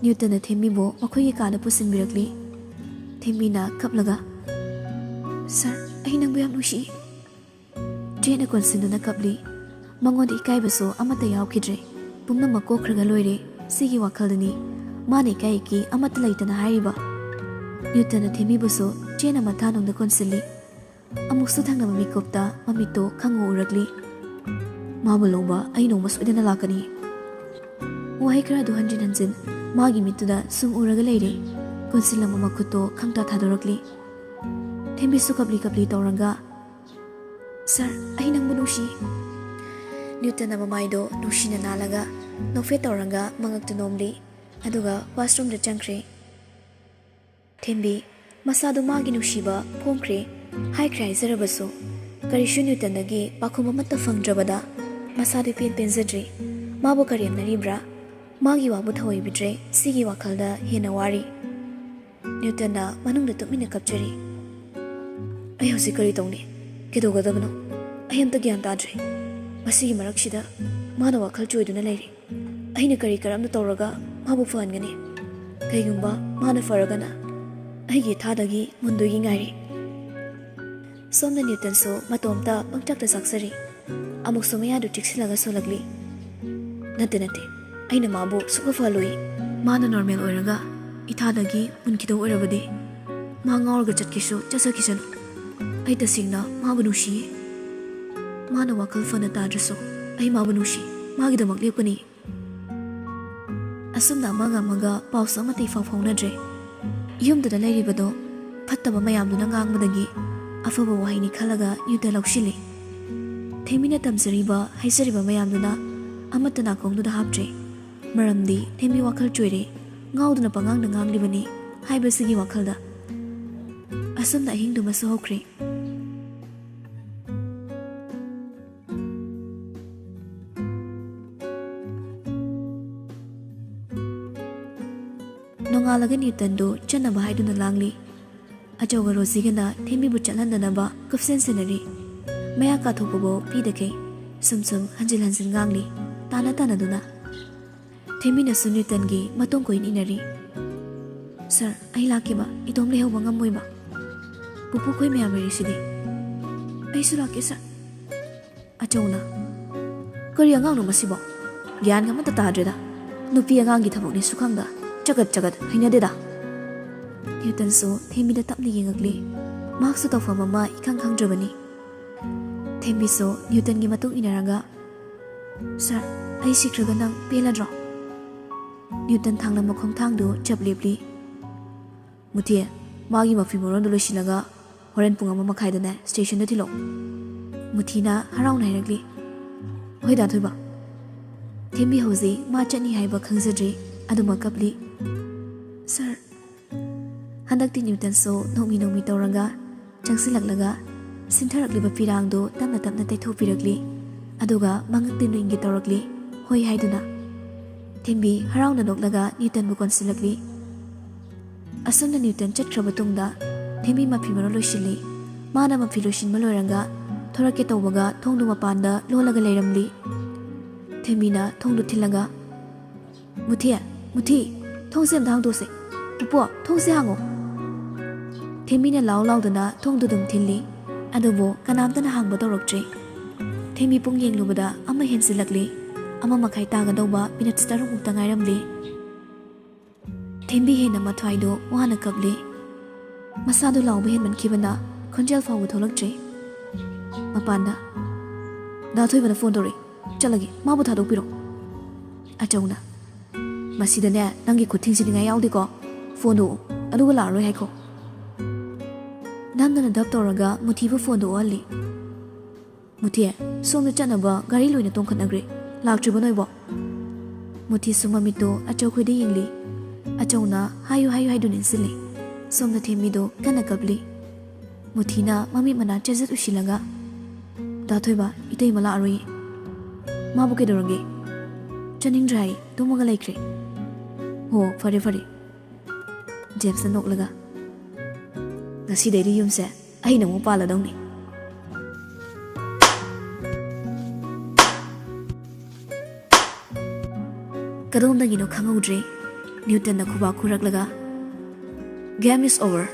ꯅ꯭ꯌꯨꯇꯟꯅ ꯊꯦꯝꯕꯤꯕꯨ ꯃꯈꯣꯏꯒꯤ ꯀꯥꯗ ꯄꯨꯁꯤꯟꯕꯤꯔꯛꯂꯤ꯫ ꯊꯦꯝꯕꯤꯅ ꯀꯞꯂꯒ, "ꯁꯥꯔ, ꯑꯩ ꯅꯪꯕꯨ ꯌꯥꯝ ꯅꯨꯡꯁꯤꯌꯦ꯫" ꯆꯦꯠꯅ ꯀꯣꯟꯁꯤꯟꯗꯨꯅ ꯀꯞꯂꯤ꯫ ꯃꯉꯣꯟꯗ ꯏꯀꯥꯏꯕꯁꯨ ꯑꯃꯠꯇ ꯌꯥꯎꯈꯤꯗ꯭ꯔꯦ꯫ ꯄꯨꯝꯅꯃꯛ ꯀꯣꯛꯈ꯭ꯔꯒ ꯂꯣꯏꯔꯦ, ꯁꯤꯒꯤ ꯋꯥꯈꯜꯗꯅꯤ ꯃꯥꯅ ꯏꯀꯥꯏ ꯏꯀꯤ ꯑꯃꯠꯇ ꯂꯩꯇꯅ ꯍꯥꯏꯔꯤꯕ꯫ ꯅ꯭ꯌꯨꯇꯟꯅ ꯊꯦꯝꯕꯤꯕꯁꯨ ꯆꯦꯅ ꯃꯊꯥꯅꯨꯡꯗ ꯀꯣꯟꯁꯤꯜꯂꯤ꯫ ꯑꯃꯨꯛꯁꯨ ꯊꯪꯅꯕ ꯃꯤꯀꯨꯞꯇ ꯃꯃꯤꯠꯇꯣ ꯈꯪꯎ ꯎꯔꯛꯂꯤ꯫ "ꯃꯥꯕꯨ ꯂꯧꯕ ꯑꯩ ꯅꯣꯡꯃ ꯁꯣꯏꯗꯅ ꯂꯥꯛꯀꯅꯤ꯫" ꯋꯥꯍꯩ ꯈꯔ ꯑꯗꯨ ꯍꯟꯖꯤꯟ ꯍꯟꯖꯤꯟ ꯃꯥꯒꯤ ꯃꯤꯠꯇꯨꯗ ꯁꯨꯝ ꯎꯔꯒ ꯂꯩꯔꯦ꯫ ꯀꯣꯟꯁꯤꯜꯂꯝꯕ ꯃꯈꯨꯠꯇꯣ ꯈꯪꯇꯥ ꯊꯥꯗꯣꯔꯛꯂꯤ꯫ ꯊꯦꯝꯕꯤꯁꯨ ꯀꯞꯂꯤ ꯀꯞꯂꯤ ꯇꯧꯔꯒ, "ꯁꯥꯔ, ꯑꯩ ꯅꯪꯕꯨ ꯅꯨꯡꯁꯤ꯫" ꯅ꯭ꯌꯨꯇꯟꯅ ꯃꯃꯥꯏꯗꯣ ꯅꯨꯡꯁꯤꯅ ꯅꯥꯜꯂꯒ ꯅꯣꯛꯐꯦꯠ ꯇꯧꯔꯒ ꯃꯉꯛꯇꯨ ꯅꯣꯝꯂꯤ꯫ ꯑꯗꯨꯒ ꯋꯥꯁꯔꯨꯝꯗ ꯆꯪꯈ꯭ꯔꯦ꯫ ꯊꯦꯝꯕꯤ ꯃꯁꯥꯗꯨ ꯃꯥꯒꯤ ꯅꯨꯡꯁꯤꯕ ꯐꯣꯡꯈ꯭ꯔꯦ ꯍꯥꯏꯈ꯭ꯔꯦ ꯍꯥꯏꯖꯔꯕꯁꯨ, ꯀꯔꯤꯁꯨ ꯅ꯭ꯌꯨꯇꯟꯗꯒꯤ ꯄꯥꯎꯈꯨꯝ ꯑꯃꯠꯇ ꯐꯪꯗ꯭ꯔꯕꯗ ꯃꯁꯥꯗꯨ ꯏꯄꯦꯟ ꯄꯦꯟꯖꯗ꯭ꯔꯦ꯫ ꯃꯥꯕꯨ ꯀꯔꯦꯝꯅꯔꯤꯕ꯭ꯔꯥ? ꯃꯥꯒꯤ ꯋꯥꯕꯨ ꯊꯧꯑꯣꯏꯕꯤꯗ꯭ꯔꯦ꯫ ꯁꯤꯒꯤ ꯋꯥꯈꯜꯗ ꯍꯦꯟꯅ ꯋꯥꯔꯤ꯫ ꯅ꯭ꯌꯨꯇꯟꯅ ꯃꯅꯨꯡꯗ ꯇꯨꯃꯤꯟꯅ ꯀꯞꯆꯔꯤ꯫ "ꯑꯩ ꯍꯧꯖꯤꯛ ꯀꯔꯤ ꯇꯧꯅꯤ? ꯀꯩꯗꯧꯒꯗꯕꯅꯣ? ꯑꯩ ꯑꯝꯇ ꯒ꯭ꯌꯥꯟ ꯇꯥꯗ꯭ꯔꯦ꯫ ꯃꯁꯤꯒꯤ ꯃꯔꯛꯁꯤꯗ ꯃꯥꯅ ꯋꯥꯈꯜ ꯆꯣꯏꯗꯨꯅ ꯂꯩꯔꯤ꯫ ꯑꯩꯅ ꯀꯔꯤ ꯀꯔꯝꯅ ꯇꯧꯔꯒ ꯃꯥꯕꯨ ꯐꯍꯟꯒꯅꯤ? ꯀꯩꯒꯨꯝꯕ ꯃꯥꯅ ꯐꯔꯒꯅ ꯑꯩꯒꯤ ꯏꯊꯥꯗꯒꯤ ꯃꯨꯟꯗꯣꯏꯒꯤ ꯉꯥꯏꯔꯤ꯫" ꯁꯣꯝꯗ ꯅ꯭ꯌꯨꯇꯟꯁꯨ ꯃꯇꯣꯝꯇ ꯄꯪꯆꯥꯛꯇ ꯆꯥꯛꯆꯔꯤ꯫ ꯑꯃꯨꯛꯁꯨ ꯃꯌꯥꯗꯨ ꯆꯤꯛꯁꯤꯜꯂꯒ ꯁꯣꯜꯂꯛꯂꯤ꯫ "ꯅꯠꯇꯦ, ꯅꯠꯇꯦ, ꯑꯩꯅ ꯃꯥꯕꯨ ꯁꯨꯛꯐ ꯐꯍꯜꯂꯣꯏ꯫ ꯃꯥꯅ ꯅꯣꯔꯃꯦꯜ ꯑꯣꯏꯔꯒ ꯏꯊꯥꯗꯒꯤ ꯃꯨꯟꯈꯤꯗꯧ ꯑꯣꯏꯔꯕꯗꯤ ꯃꯥ ꯉꯥꯎꯔꯒ ꯆꯠꯀꯦꯁꯨ ꯆꯠꯆꯈꯤꯁꯅꯨ꯫ ꯑꯩ ꯇꯁꯦꯡꯅ ꯃꯥꯕꯨ ꯅꯨꯡꯁꯤꯌꯦ꯫ ꯃꯥꯅ ꯋꯥꯈꯜ ꯐꯅ ꯇꯥꯗ꯭ꯔꯁꯨ ꯑꯩ ꯃꯥꯕꯨ ꯅꯨꯡꯁꯤ꯫ ꯃꯥꯒꯤꯗꯃꯛ ꯂꯦꯞꯀꯅꯤ꯫" ꯑꯁꯨꯝꯅ ꯑꯃꯒ ꯑꯃꯒ ꯄꯥꯎꯁꯨ ꯑꯃꯠꯇ ꯏꯐꯥꯎ ꯐꯥꯎꯅꯗ꯭ꯔꯦ꯫ ꯌꯨꯝꯗꯨꯗ ꯂꯩꯔꯤꯕꯗꯣ ꯐꯠꯇꯕ ꯃꯌꯥꯝꯗꯨꯅ ꯉꯥꯡꯕꯗꯒꯤ ꯑꯐꯕ ꯋꯥꯍꯩꯅꯤ ꯈꯜꯂꯒ ꯅ꯭ꯌꯨꯇꯟ ꯂꯧꯁꯤꯜꯂꯤ꯫ ꯊꯦꯝꯕꯤꯅ ꯇꯝꯖꯔꯤꯕ, ꯍꯥꯏꯖꯔꯤꯕ ꯃꯌꯥꯝꯗꯨꯅ ꯑꯃꯠꯇ ꯅꯥꯀꯣꯡꯗꯨꯗ ꯍꯥꯞꯇ꯭ꯔꯦ꯫ ꯃꯔꯝꯗꯤ ꯊꯦꯝꯕꯤ ꯋꯥꯈꯜ ꯆꯣꯏꯔꯦ, ꯉꯥꯎꯗꯨꯅ ꯄꯉꯥꯡꯗ ꯉꯥꯡꯂꯤꯕꯅꯤ ꯍꯥꯏꯕꯁꯤꯒꯤ ꯋꯥꯈꯜꯗ꯫ ꯑꯁꯨꯝꯅ ꯑꯍꯤꯡꯗꯨꯃꯁꯨ ꯍꯧꯈ꯭ꯔꯦ꯫ ꯅꯣꯡꯉꯥꯜꯂꯒ ꯅ꯭ꯌꯨꯇꯟꯗꯨ ꯆꯠꯅꯕ ꯍꯥꯏꯗꯨꯅ ꯂꯥꯡꯂꯤ꯫ ꯑꯆꯧꯕ ꯔꯣꯖꯤꯒꯅ ꯊꯦꯝꯕꯤꯕꯨ ꯆꯠꯍꯟꯗꯅꯕ ꯀꯨꯞꯁꯦꯟ ꯁꯦꯟꯅꯔꯤ꯫ ꯃꯌꯥ ꯀꯥꯊꯣꯛꯄꯕꯨ ꯄꯤꯗꯈꯩ ꯁꯨꯝ ꯁꯨꯝ ꯍꯟꯖꯤꯟ ꯍꯟꯖꯤꯟ ꯉꯥꯡꯂꯤ, ꯇꯥꯟꯅ ꯇꯥꯟꯅꯗꯨꯅ꯫ ꯊꯦꯝꯕꯤꯅꯁꯨ ꯅ꯭ꯌꯨꯇꯟꯒꯤ ꯃꯇꯣꯡ ꯀꯣꯏ ꯏꯟꯅꯔꯤ꯫ "ꯁꯥꯔ, ꯑꯩ ꯂꯥꯛꯀꯦꯕ, ꯏꯇꯣꯝ ꯂꯩꯍꯧꯕ ꯉꯝꯃꯣꯏꯕ꯫ ꯄꯨꯄꯨ ꯈꯣꯏ ꯃꯌꯥꯝ ꯂꯩꯔꯤꯁꯤꯗꯤ꯫" "ꯑꯩꯁꯨ ꯂꯥꯛꯀꯦ, ꯁꯥꯔ꯫" ꯑꯆꯧꯅ꯫ ꯀꯔꯤ ꯑꯉꯥꯡꯅꯣ ꯃꯁꯤꯕꯣ? ꯒ꯭ꯌꯥꯟ ꯑꯃꯠꯇ ꯇꯥꯗ꯭ꯔꯦꯗ꯫ ꯅꯨꯄꯤ ꯑꯉꯥꯡꯒꯤ ꯊꯕꯛꯅꯤ ꯁꯨꯈꯪꯗ꯫ ꯆꯒꯠ ꯆꯒꯠ, ꯍꯩꯅꯗꯦꯗ꯫ ꯅ꯭ꯌꯨꯇꯟꯁꯨ ꯊꯦꯝꯕꯤꯗ ꯇꯞꯅ ꯌꯦꯡꯉꯛꯂꯤ꯫ ꯃꯍꯥꯛꯁꯨ ꯇꯧꯐꯝ ꯑꯃ ꯏꯈꯪ ꯈꯪꯗ꯭ꯔꯕꯅꯤ꯫ ꯊꯦꯝꯕꯤꯁꯨ ꯅ꯭ꯌꯨꯇꯟꯒꯤ ꯃꯇꯨꯡ ꯏꯟꯅꯔꯒ, "ꯁꯥꯔ, ꯑꯩ ꯁꯤꯈ꯭ꯔꯒ ꯅꯪ ꯄꯦꯜꯂꯗ꯭ꯔꯣ?" ꯅ꯭ꯌꯨꯇꯟ ꯊꯥꯡꯂꯝꯕ ꯈꯣꯡꯊꯥꯡꯗꯨ ꯆꯞ ꯂꯦꯞꯂꯤ꯫ "ꯃꯨꯊꯤ, ꯃꯥꯒꯤ ꯃꯐꯤ ꯃꯔꯣꯟꯗꯨ ꯂꯣꯏꯁꯤꯜꯂꯒ ꯍꯣꯔꯦꯟ ꯄꯨꯡ ꯑꯃ ꯃꯈꯥꯏꯗꯅꯦ ꯁ꯭ꯇꯦꯁꯟꯗ ꯊꯤꯜꯂꯛꯑꯣ," ꯃꯨꯊꯤꯅ ꯍꯔꯥꯎꯅ ꯍꯥꯏꯔꯛꯂꯤ꯫ "ꯍꯣꯏ ꯗꯥ ꯊꯣꯏꯕ꯫" ꯊꯦꯝꯕꯤ ꯍꯧꯖꯤꯛ ꯃꯥ ꯆꯠꯅꯤ ꯍꯥꯏꯕ ꯈꯪꯖꯗ꯭ꯔꯤ, ꯑꯗꯨꯃꯛ ꯀꯞꯂꯤ꯫ "ꯁꯥꯔ꯫" ꯍꯟꯗꯛꯇꯤ ꯅ꯭ꯌꯨꯇꯟꯁꯨ ꯅꯣꯛꯃꯤ ꯅꯣꯛꯃꯤ ꯇꯧꯔꯒ ꯆꯪꯁꯤꯜꯂꯛꯂꯒ ꯁꯤꯟꯊꯔꯛꯂꯤꯕ ꯐꯤꯔꯥꯡꯗꯨ ꯇꯞꯅ ꯇꯞꯅ ꯇꯩꯊꯣꯛꯄꯤꯔꯛꯂꯤ꯫ ꯑꯗꯨꯒ ꯃꯉꯛꯇꯤ ꯅꯣꯛꯏꯟꯒꯤ ꯇꯧꯔꯛꯂꯤ, "ꯍꯣꯏ" ꯍꯥꯏꯗꯨꯅ꯫ ꯊꯦꯝꯕꯤ ꯍꯔꯥꯎꯅ ꯅꯣꯛꯂꯒ ꯅ꯭ꯌꯨꯇꯟꯕꯨ ꯀꯣꯟꯁꯤꯜꯂꯛꯂꯤ꯫ ꯑꯁꯨꯝꯅ ꯅ꯭ꯌꯨꯇꯟ ꯆꯠꯈ꯭ꯔꯕ ꯇꯨꯡꯗ ꯊꯦꯝꯕꯤ ꯃꯐꯤ ꯃꯔꯣꯟ ꯂꯣꯏꯁꯤꯜꯂꯤ꯫ ꯃꯥꯅ ꯃꯐꯤ ꯂꯣꯏꯁꯤꯟꯕ ꯂꯣꯏꯔꯒ ꯊꯣꯔꯛꯀꯦ ꯇꯧꯕꯒ ꯊꯣꯡꯗꯨ ꯃꯄꯥꯟꯗ ꯂꯣꯜꯂꯒ ꯂꯩꯔꯝꯂꯤ꯫ ꯊꯦꯝꯕꯤꯅ ꯊꯣꯡꯗꯨ ꯊꯤꯜꯂꯒ, "ꯃꯨꯊꯤ, ꯃꯨꯊꯤ, ꯊꯣꯡꯁꯦ ꯑꯝꯇ ꯍꯥꯡꯗꯣꯛꯁꯦ꯫ ꯄꯨꯄꯨ, ꯊꯣꯡꯁꯦ ꯍꯥꯡꯉꯣ꯫" ꯊꯦꯝꯕꯤꯅ ꯂꯥꯎ ꯂꯥꯎꯗꯅ ꯊꯣꯡꯗꯨ ꯑꯗꯨꯝ ꯊꯤꯜꯂꯤ꯫ ꯑꯗꯨꯕꯨ ꯀꯅꯥꯝꯇꯅ ꯍꯥꯡꯕ ꯇꯧꯔꯛꯇ꯭ꯔꯤ꯫ ꯊꯦꯝꯕꯤ ꯄꯨꯡ ꯌꯦꯡꯂꯨꯕꯗ ꯑꯃ ꯍꯦꯟꯖꯤꯜꯂꯛꯂꯤ꯫ ꯑꯃ ꯃꯈꯥꯏ ꯇꯥꯒꯗꯧꯕ ꯃꯤꯅꯠꯁ ꯇꯔꯨꯛ ꯃꯨꯛꯇ ꯉꯥꯏꯔꯝꯂꯤ꯫ ꯊꯦꯝꯕꯤ ꯍꯦꯟꯅ ꯃꯊ꯭ꯋꯥꯏꯗꯣ ꯋꯥꯅ ꯀꯞꯂꯤ꯫ ꯃꯁꯥꯗꯣ ꯂꯥꯎꯕ ꯍꯦꯟꯃꯟꯈꯤꯕꯅ ꯈꯣꯟꯖꯦꯜ ꯐꯥꯎꯕ ꯊꯣꯛꯂꯛꯇ꯭ꯔꯤ꯫ ꯃꯄꯥꯟꯗ, "ꯗꯥ ꯊꯣꯏꯕꯅ ꯐꯣꯟ ꯇꯧꯔꯛꯏ꯫ ꯆꯠꯂꯒꯦ, ꯃꯥꯕꯨ ꯊꯥꯗꯣꯛꯄꯤꯔꯣ꯫" ꯑꯆꯧꯅ, "ꯃꯁꯤꯗꯅꯦ ꯅꯪꯒꯤ ꯈꯨꯠ ꯊꯤꯡꯖꯤꯟꯅꯤꯡꯉꯥꯏ ꯌꯥꯎꯗꯦꯀꯣ꯫ ꯐꯣꯟꯗꯣ ꯑꯗꯨꯒ ꯂꯥꯛꯑꯔꯣꯏ ꯍꯥꯏꯈꯣ꯫" ꯅꯝꯗꯅ ꯗꯞ ꯇꯧꯔꯒ ꯃꯨꯊꯤꯕꯨ ꯐꯣꯟꯗꯣ ꯑꯣꯛꯍꯜꯂꯤ꯫ "ꯃꯨꯊꯤ, ꯁꯣꯝꯗ ꯆꯠꯅꯕ ꯒꯥꯔꯤ ꯂꯣꯏꯅ ꯇꯣꯡꯈꯠꯅꯈ꯭ꯔꯦ꯫ ꯂꯥꯛꯇ꯭ꯔꯤꯕꯣ ꯅꯣꯏꯕꯣ?" ꯃꯨꯊꯤꯁꯨ ꯃꯃꯤꯠꯇꯣ ꯑꯆꯧꯈꯣꯏꯗ ꯌꯦꯡꯂꯤ꯫ ꯑꯆꯧꯅ "ꯍꯥꯏꯌꯨ, ꯍꯥꯏꯌꯨ" ꯍꯥꯏꯗꯨꯅ ꯏꯟꯁꯤꯜꯂꯤ꯫ ꯁꯣꯝꯗ ꯊꯦꯝꯕꯤꯗꯣ ꯀꯟꯅ ꯀꯞꯂꯤ꯫ ꯃꯨꯊꯤꯅ ꯃꯃꯤꯠ ꯃꯅꯥ ꯆꯦꯖꯠ ꯎꯁꯤꯜꯂꯒ, "ꯗꯥ ꯊꯣꯏꯕ, ꯏꯇꯩꯃ ꯂꯥꯛꯑꯔꯣꯏꯌꯦ꯫ ꯃꯥꯕꯨ ꯀꯩꯗꯧꯔꯒꯦ? ꯆꯠꯅꯤꯡꯗ꯭ꯔꯦ ꯍꯥꯏ, ꯇꯨꯝꯃꯒ ꯂꯩꯈ꯭ꯔꯦ꯫" "ꯍꯣ, ꯐꯔꯦ, ꯐꯔꯦ꯫" ꯖꯦꯝꯁꯅ ꯅꯣꯛꯂꯒ, "ꯉꯁꯤꯗꯩꯗꯤ ꯌꯨꯝꯁꯦ ꯑꯩꯅ ꯑꯃꯨꯛ ꯄꯥꯜꯂꯗꯧꯅꯤ꯫" ꯀꯗꯣꯝꯗꯒꯤꯅꯣ ꯈꯪꯍꯧꯗ꯭ꯔꯦ, ꯅ꯭ꯌꯨꯇꯟꯅ ꯈꯨꯕꯥꯛ ꯈꯨꯔꯛꯂꯒ, "Game is over."